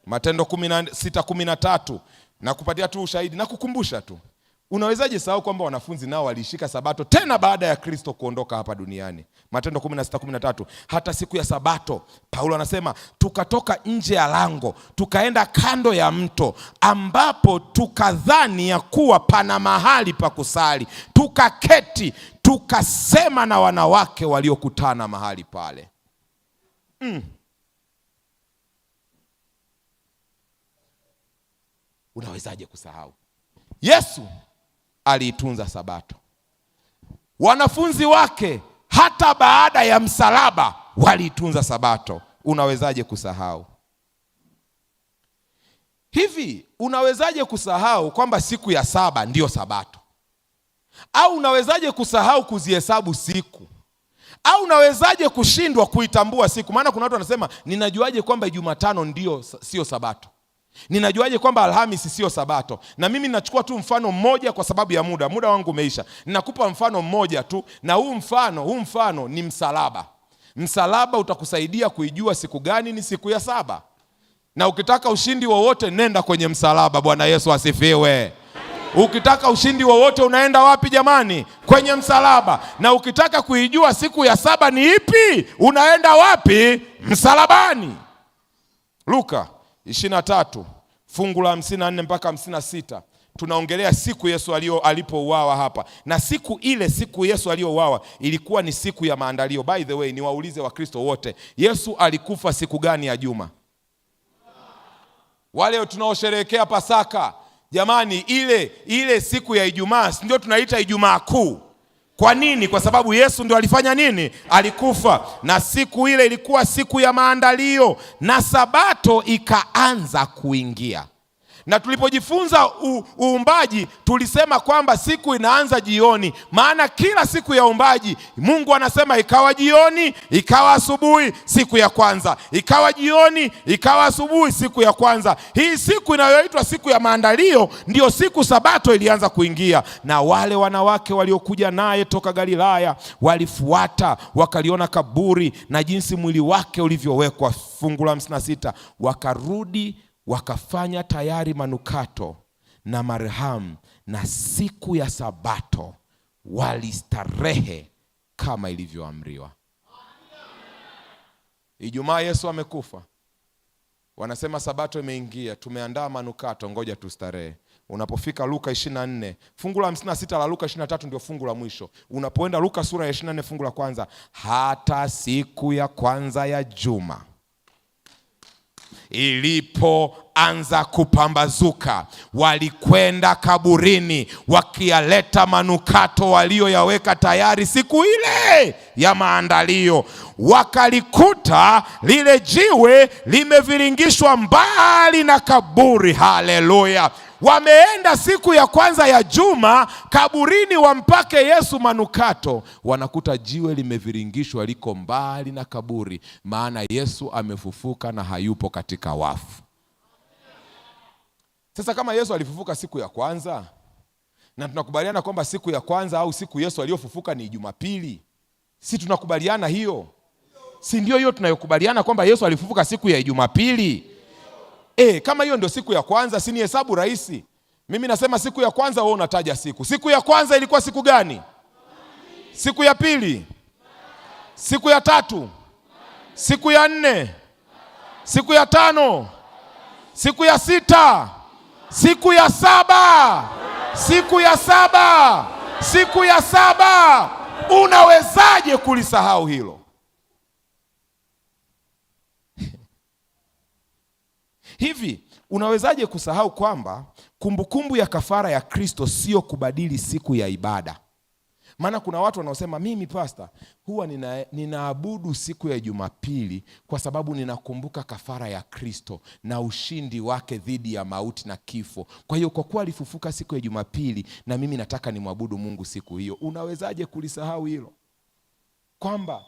Matendo 16:13, nakupatia tu ushahidi na kukumbusha tu. Unawezaje sahau kwamba wanafunzi nao waliishika Sabato tena baada ya Kristo kuondoka hapa duniani? Matendo 16:13, hata siku ya Sabato Paulo anasema tukatoka nje ya lango tukaenda kando ya mto, ambapo tukadhani ya kuwa pana mahali pa kusali, tukaketi tukasema na wanawake waliokutana mahali pale. Unawezaje kusahau? Yesu aliitunza Sabato. Wanafunzi wake hata baada ya msalaba waliitunza Sabato. Unawezaje kusahau? Hivi unawezaje kusahau kwamba siku ya saba ndiyo Sabato? Au unawezaje kusahau kuzihesabu siku? Au unawezaje kushindwa kuitambua siku? Maana kuna watu wanasema, ninajuaje kwamba Jumatano ndiyo sio Sabato? Ninajuaje kwamba Alhamisi sio Sabato? Na mimi nachukua tu mfano mmoja kwa sababu ya muda wangu umeisha. Ninakupa mfano mmoja tu, na huu mfano ni msalaba. Msalaba utakusaidia kuijua siku gani ni siku ya saba. Na ukitaka ushindi wowote nenda kwenye msalaba. Bwana Yesu asifiwe. Ukitaka ushindi wowote unaenda wapi jamani? Kwenye msalaba. Na ukitaka kuijua siku ya saba ni ipi, unaenda wapi? Msalabani. Luka 23 fungu la 54 mpaka 56, tunaongelea siku Yesu alipouawa hapa. Na siku ile, siku Yesu aliyouawa ilikuwa ni siku ya maandalio. By the way, niwaulize Wakristo wote, Yesu alikufa siku gani ya juma? Wale tunaosherehekea Pasaka, jamani, ile siku ya Ijumaa, si ndio tunaita Ijumaa Kuu? Kwa nini? Kwa sababu Yesu ndio alifanya nini? Alikufa. Na siku ile ilikuwa siku ya maandalio, na Sabato ikaanza kuingia. Na tulipojifunza uumbaji tulisema kwamba siku inaanza jioni. Maana kila siku ya uumbaji Mungu anasema ikawa jioni, ikawa asubuhi, siku ya kwanza. Ikawa jioni, ikawa asubuhi, siku ya kwanza. Hii siku inayoitwa siku ya maandalio ndio siku Sabato ilianza kuingia. Na wale wanawake waliokuja naye toka Galilaya walifuata, wakaliona kaburi na jinsi mwili wake ulivyowekwa. Fungu la 56, wakarudi wakafanya tayari manukato na marhamu, na siku ya Sabato walistarehe kama ilivyoamriwa. Ijumaa Yesu amekufa, wanasema Sabato imeingia, tumeandaa manukato, ngoja tustarehe. Unapofika Luka 24 fungu la 56 la Luka 23 ndio fungu la mwisho. Unapoenda Luka sura ya 24 fungu la kwanza, hata siku ya kwanza ya juma ilipoanza kupambazuka, walikwenda kaburini wakiyaleta manukato walioyaweka tayari siku ile ya maandalio. Wakalikuta lile jiwe limeviringishwa mbali na kaburi. Haleluya! Wameenda siku ya kwanza ya juma kaburini wampake Yesu manukato, wanakuta jiwe limeviringishwa liko mbali na kaburi, maana Yesu amefufuka na hayupo katika wafu. Sasa kama Yesu alifufuka siku ya kwanza, na tunakubaliana kwamba siku ya kwanza au siku Yesu aliyofufuka ni Jumapili, si tunakubaliana hiyo? Si ndio hiyo tunayokubaliana kwamba Yesu alifufuka siku ya Jumapili? Kama hiyo ndio siku ya kwanza, si ni hesabu rahisi? Mimi nasema siku ya kwanza, wewe unataja siku. Siku ya kwanza ilikuwa siku gani? Siku ya pili? Siku ya tatu? Siku ya nne? Siku ya tano? Siku ya sita? Siku ya saba? Siku ya saba? Siku ya saba. Unawezaje kulisahau hilo? Hivi unawezaje kusahau kwamba kumbukumbu ya kafara ya Kristo sio kubadili siku ya ibada? Maana kuna watu wanaosema mimi pastor huwa ninaabudu siku ya Jumapili kwa sababu ninakumbuka kafara ya Kristo na ushindi wake dhidi ya mauti na kifo. Kwa hiyo kwa kuwa alifufuka siku ya Jumapili na mimi nataka nimwabudu Mungu siku hiyo. Unawezaje kulisahau hilo? Kwamba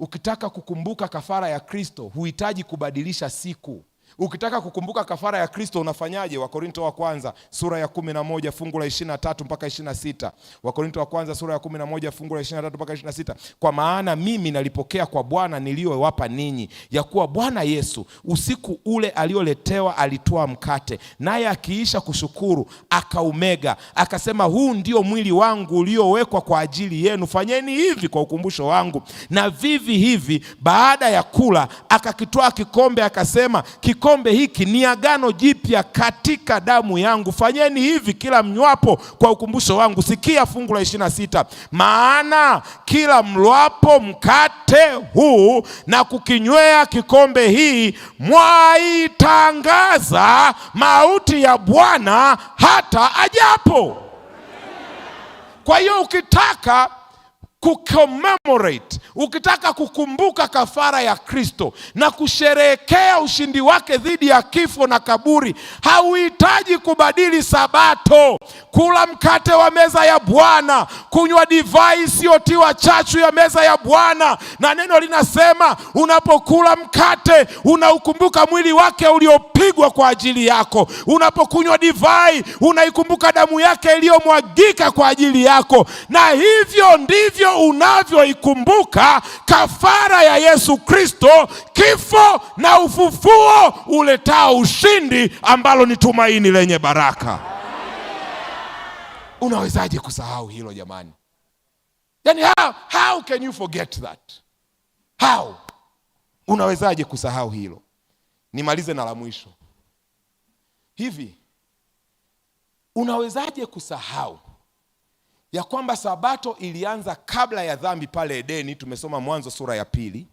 ukitaka kukumbuka kafara ya Kristo huhitaji kubadilisha siku. Ukitaka kukumbuka kafara ya Kristo unafanyaje? Wakorinto wa kwanza sura ya 11 fungu la 23 mpaka 26. Wakorinto wa kwanza sura ya 11 fungu la 23 mpaka 26. Kwa maana mimi nalipokea kwa Bwana niliyowapa ninyi, ya kuwa Bwana Yesu usiku ule alioletewa alitwaa mkate, naye akiisha kushukuru akaumega, akasema, huu ndio mwili wangu uliowekwa kwa ajili yenu, fanyeni hivi kwa ukumbusho wangu. Na vivi hivi baada ya kula akakitwaa kikombe, akasema, kikombe hiki ni agano jipya katika damu yangu, fanyeni hivi kila mnywapo kwa ukumbusho wangu. Sikia fungu la 26, maana kila mlwapo mkate huu na kukinywea kikombe hii, mwaitangaza mauti ya Bwana hata ajapo. Kwa hiyo ukitaka kucommemorate, ukitaka kukumbuka kafara ya Kristo na kusherehekea ushindi wake dhidi ya kifo na kaburi, hauhitaji kubadili Sabato, kula mkate wa meza ya Bwana, kunywa divai isiyotiwa chachu ya meza ya Bwana. Na neno linasema unapokula mkate unaukumbuka mwili wake uliopigwa kwa ajili yako, unapokunywa divai unaikumbuka damu yake iliyomwagika kwa ajili yako. Na hivyo ndivyo unavyoikumbuka kafara ya Yesu Kristo, kifo na ufufuo uletao ushindi, ambalo ni tumaini lenye baraka. Unawezaje kusahau hilo jamani? Yani how can you forget that? How? Unawezaje kusahau hilo? Nimalize na la mwisho. Hivi unawezaje kusahau ya kwamba Sabato ilianza kabla ya dhambi pale Edeni? Tumesoma Mwanzo sura ya 2.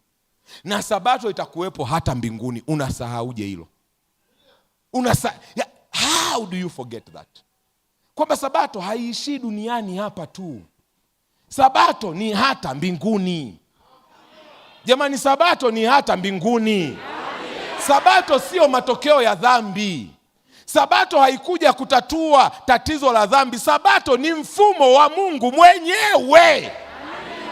Na Sabato itakuwepo hata mbinguni. Unasahauje hilo? How do you forget that? Kwamba Sabato haiishii duniani hapa tu. Sabato ni hata mbinguni. Jamani, Sabato ni hata mbinguni. Sabato sio matokeo ya dhambi. Sabato haikuja kutatua tatizo la dhambi. Sabato ni mfumo wa Mungu mwenyewe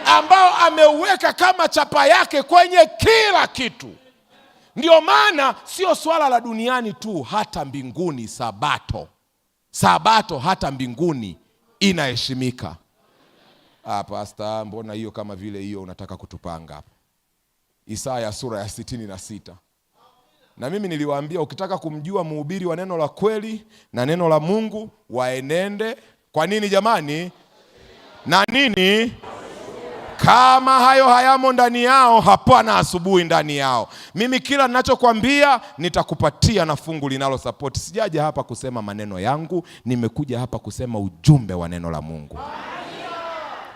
ambao ameuweka kama chapa yake kwenye kila kitu. Ndio maana sio swala la duniani tu, hata mbinguni Sabato. Sabato hata mbinguni inaheshimika. Pastor, mbona hiyo kama vile hiyo unataka kutupanga hapa? Isaya sura ya 66. Na mimi niliwaambia ukitaka kumjua mhubiri wa neno la kweli na neno la Mungu, waenende kwa nini jamani? Na nini? Kama hayo hayamo ndani yao, hapana asubuhi ndani yao. Mimi kila ninachokwambia nitakupatia na fungu linalo support. Sijaja hapa kusema maneno yangu, nimekuja hapa kusema ujumbe wa neno la Mungu.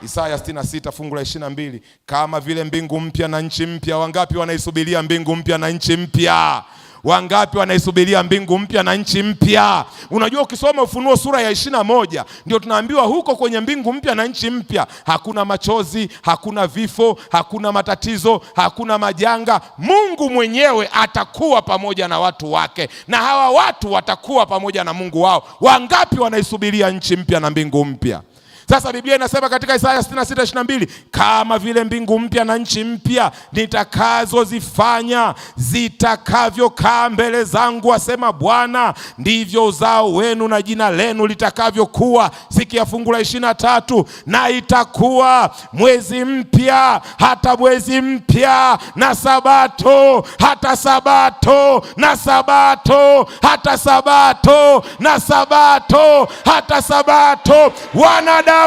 Isaya 66 fungu la 22, kama vile mbingu mpya na nchi mpya. Wangapi wanaisubiria mbingu mpya na nchi mpya? Wangapi wanaisubiria mbingu mpya na nchi mpya? Unajua ukisoma Ufunuo sura ya 21 ndio tunaambiwa huko kwenye mbingu mpya na nchi mpya hakuna machozi, hakuna vifo, hakuna matatizo, hakuna majanga. Mungu mwenyewe atakuwa pamoja na watu wake, na hawa watu watakuwa pamoja na Mungu wao. Wangapi wanaisubiria nchi mpya na mbingu mpya? Sasa Biblia inasema katika Isaya 66:22, kama vile mbingu mpya na nchi mpya nitakazozifanya zitakavyokaa mbele zangu, asema Bwana, ndivyo uzao wenu na jina lenu litakavyokuwa. Sikia fungu la 23, na itakuwa mwezi mpya hata mwezi mpya, na sabato hata sabato, na sabato hata sabato, na sabato hata sabato, wanadamu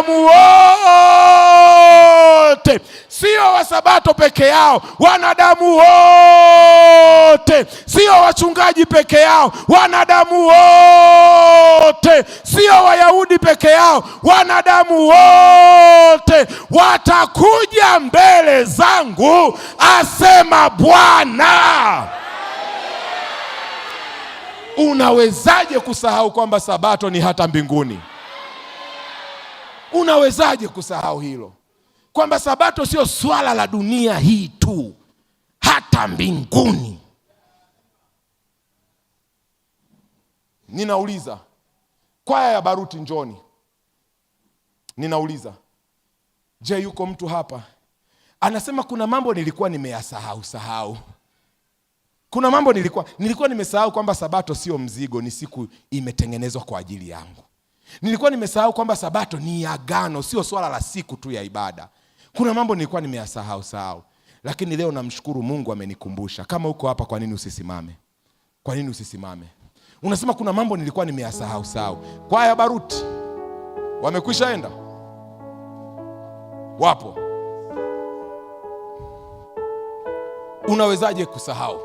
wote, sio wa sabato peke yao, wanadamu wote, sio wachungaji peke yao, wanadamu wote, sio Wayahudi peke yao, wanadamu wote watakuja mbele zangu, asema Bwana. Unawezaje kusahau kwamba sabato ni hata mbinguni? Unawezaje kusahau hilo? Kwamba sabato sio swala la dunia hii tu, hata mbinguni. Ninauliza, kwaya ya Baruti njoni. Ninauliza, je, yuko mtu hapa anasema kuna mambo nilikuwa nimeyasahau sahau? Kuna mambo nilikuwa nimesahau kwamba Sabato sio mzigo, ni siku imetengenezwa kwa ajili yangu. Nilikuwa nimesahau kwamba Sabato ni agano, sio swala la siku tu ya ibada. Kuna mambo nilikuwa nimeyasahau sahau. Lakini leo namshukuru Mungu amenikumbusha. Kama uko hapa, kwa nini usisimame? Kwa nini usisimame? Unasema kuna mambo nilikuwa nimeyasahau sahau. Kwaya Baruti wamekwisha enda? Wapo. Unawezaje kusahau?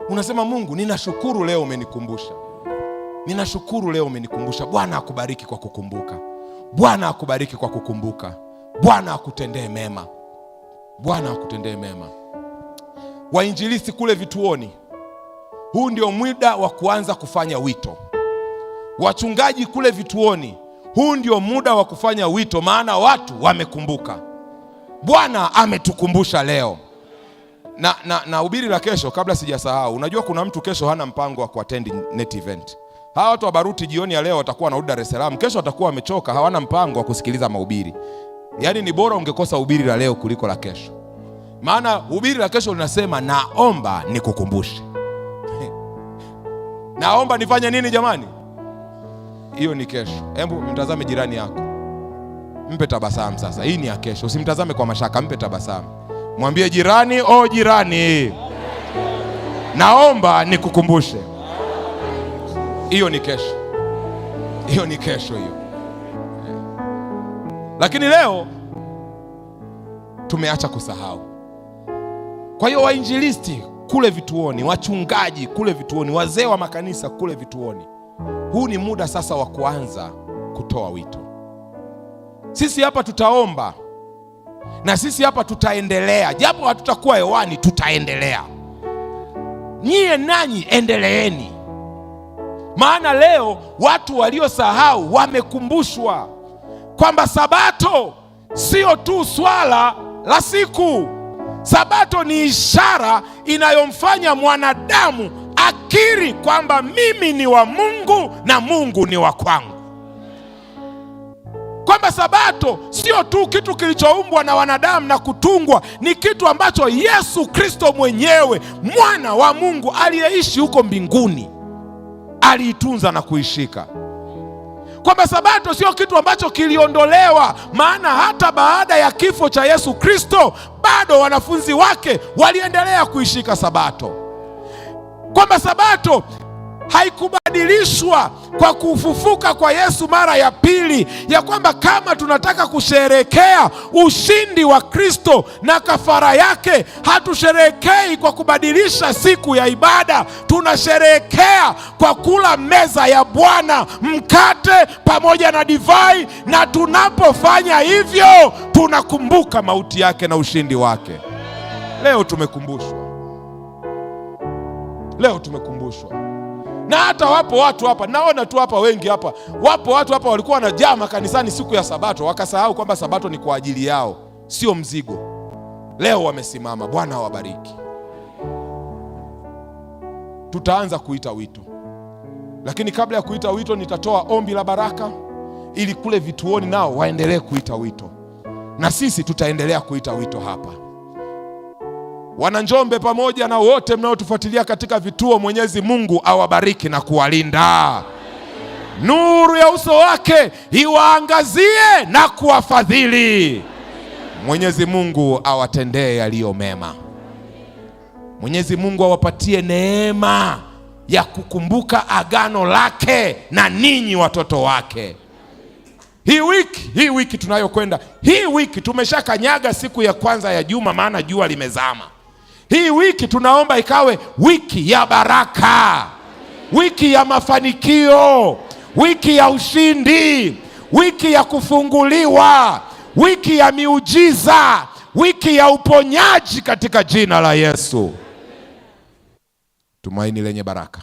Unasema Mungu, ninashukuru leo umenikumbusha. Ninashukuru leo umenikumbusha. Bwana akubariki kwa kukumbuka. Bwana akubariki kwa kukumbuka. Bwana akutendee mema. Bwana akutendee mema. Wainjilisti kule vituoni, huu ndio muda wa kuanza kufanya wito. Wachungaji kule vituoni, huu ndio muda wa kufanya wito, maana watu wamekumbuka. Bwana ametukumbusha leo. Na hubiri la kesho, kabla sijasahau, unajua kuna mtu kesho hana mpango wa kuattend net event. Hawa watu wa Baruti jioni ya leo watakuwa wanarudi Dar es Salaam, kesho watakuwa wamechoka, hawana mpango wa kusikiliza mahubiri. Yaani ni bora ungekosa hubiri la leo kuliko la kesho. Maana hubiri la kesho linasema naomba nikukumbushe. Naomba nifanye nini jamani? Hiyo ni kesho. Hebu mtazame jirani yako. Mpe tabasamu sasa. Hii ni ya kesho. Usimtazame kwa mashaka, mpe tabasamu. Mwambie jirani, o jirani, naomba nikukumbushe. Hiyo ni kesho. Hiyo ni kesho hiyo. Lakini leo tumeacha kusahau. Kwa hiyo wainjilisti kule vituoni, wachungaji kule vituoni, wazee wa makanisa kule vituoni, huu ni muda sasa wa kuanza kutoa wito. Sisi hapa tutaomba na sisi hapa tutaendelea, japo hatutakuwa hewani, tutaendelea. Nyie nanyi endeleeni, maana leo watu waliosahau wamekumbushwa kwamba Sabato sio tu swala la siku. Sabato ni ishara inayomfanya mwanadamu akiri kwamba mimi ni wa Mungu na Mungu ni wa kwangu. Kwamba Sabato sio tu kitu kilichoumbwa na wanadamu na kutungwa, ni kitu ambacho Yesu Kristo mwenyewe, mwana wa Mungu aliyeishi huko mbinguni, aliitunza na kuishika. Kwamba Sabato sio kitu ambacho kiliondolewa, maana hata baada ya kifo cha Yesu Kristo bado wanafunzi wake waliendelea kuishika Sabato. Kwamba Sabato haikubadilishwa kwa kufufuka kwa Yesu mara ya pili, ya kwamba kama tunataka kusherehekea ushindi wa Kristo na kafara yake, hatusherehekei kwa kubadilisha siku ya ibada. Tunasherehekea kwa kula meza ya Bwana, mkate pamoja na divai, na tunapofanya hivyo tunakumbuka mauti yake na ushindi wake. Leo tumekumbushwa. Leo tumekumbushwa. Na hata wapo watu hapa, naona tu hapa wengi hapa, wapo watu hapa walikuwa wanajaa makanisani siku ya Sabato, wakasahau kwamba Sabato ni kwa ajili yao, sio mzigo. Leo wamesimama. Bwana awabariki. Tutaanza kuita wito, lakini kabla ya kuita wito nitatoa ombi la baraka ili kule vituoni nao waendelee kuita wito, na sisi tutaendelea kuita wito hapa. Wananjombe pamoja na wote mnaotufuatilia katika vituo, Mwenyezi Mungu awabariki na kuwalinda. Nuru ya uso wake iwaangazie na kuwafadhili. Mwenyezi Mungu awatendee yaliyo mema. Mwenyezi Mungu awapatie neema ya kukumbuka agano lake na ninyi watoto wake. Hii wiki tunayokwenda, hii wiki tumeshakanyaga siku ya kwanza ya juma, maana jua limezama. Hii wiki tunaomba ikawe wiki ya baraka, wiki ya mafanikio, wiki ya ushindi, wiki ya kufunguliwa, wiki ya miujiza, wiki ya uponyaji katika jina la Yesu. Tumaini lenye baraka.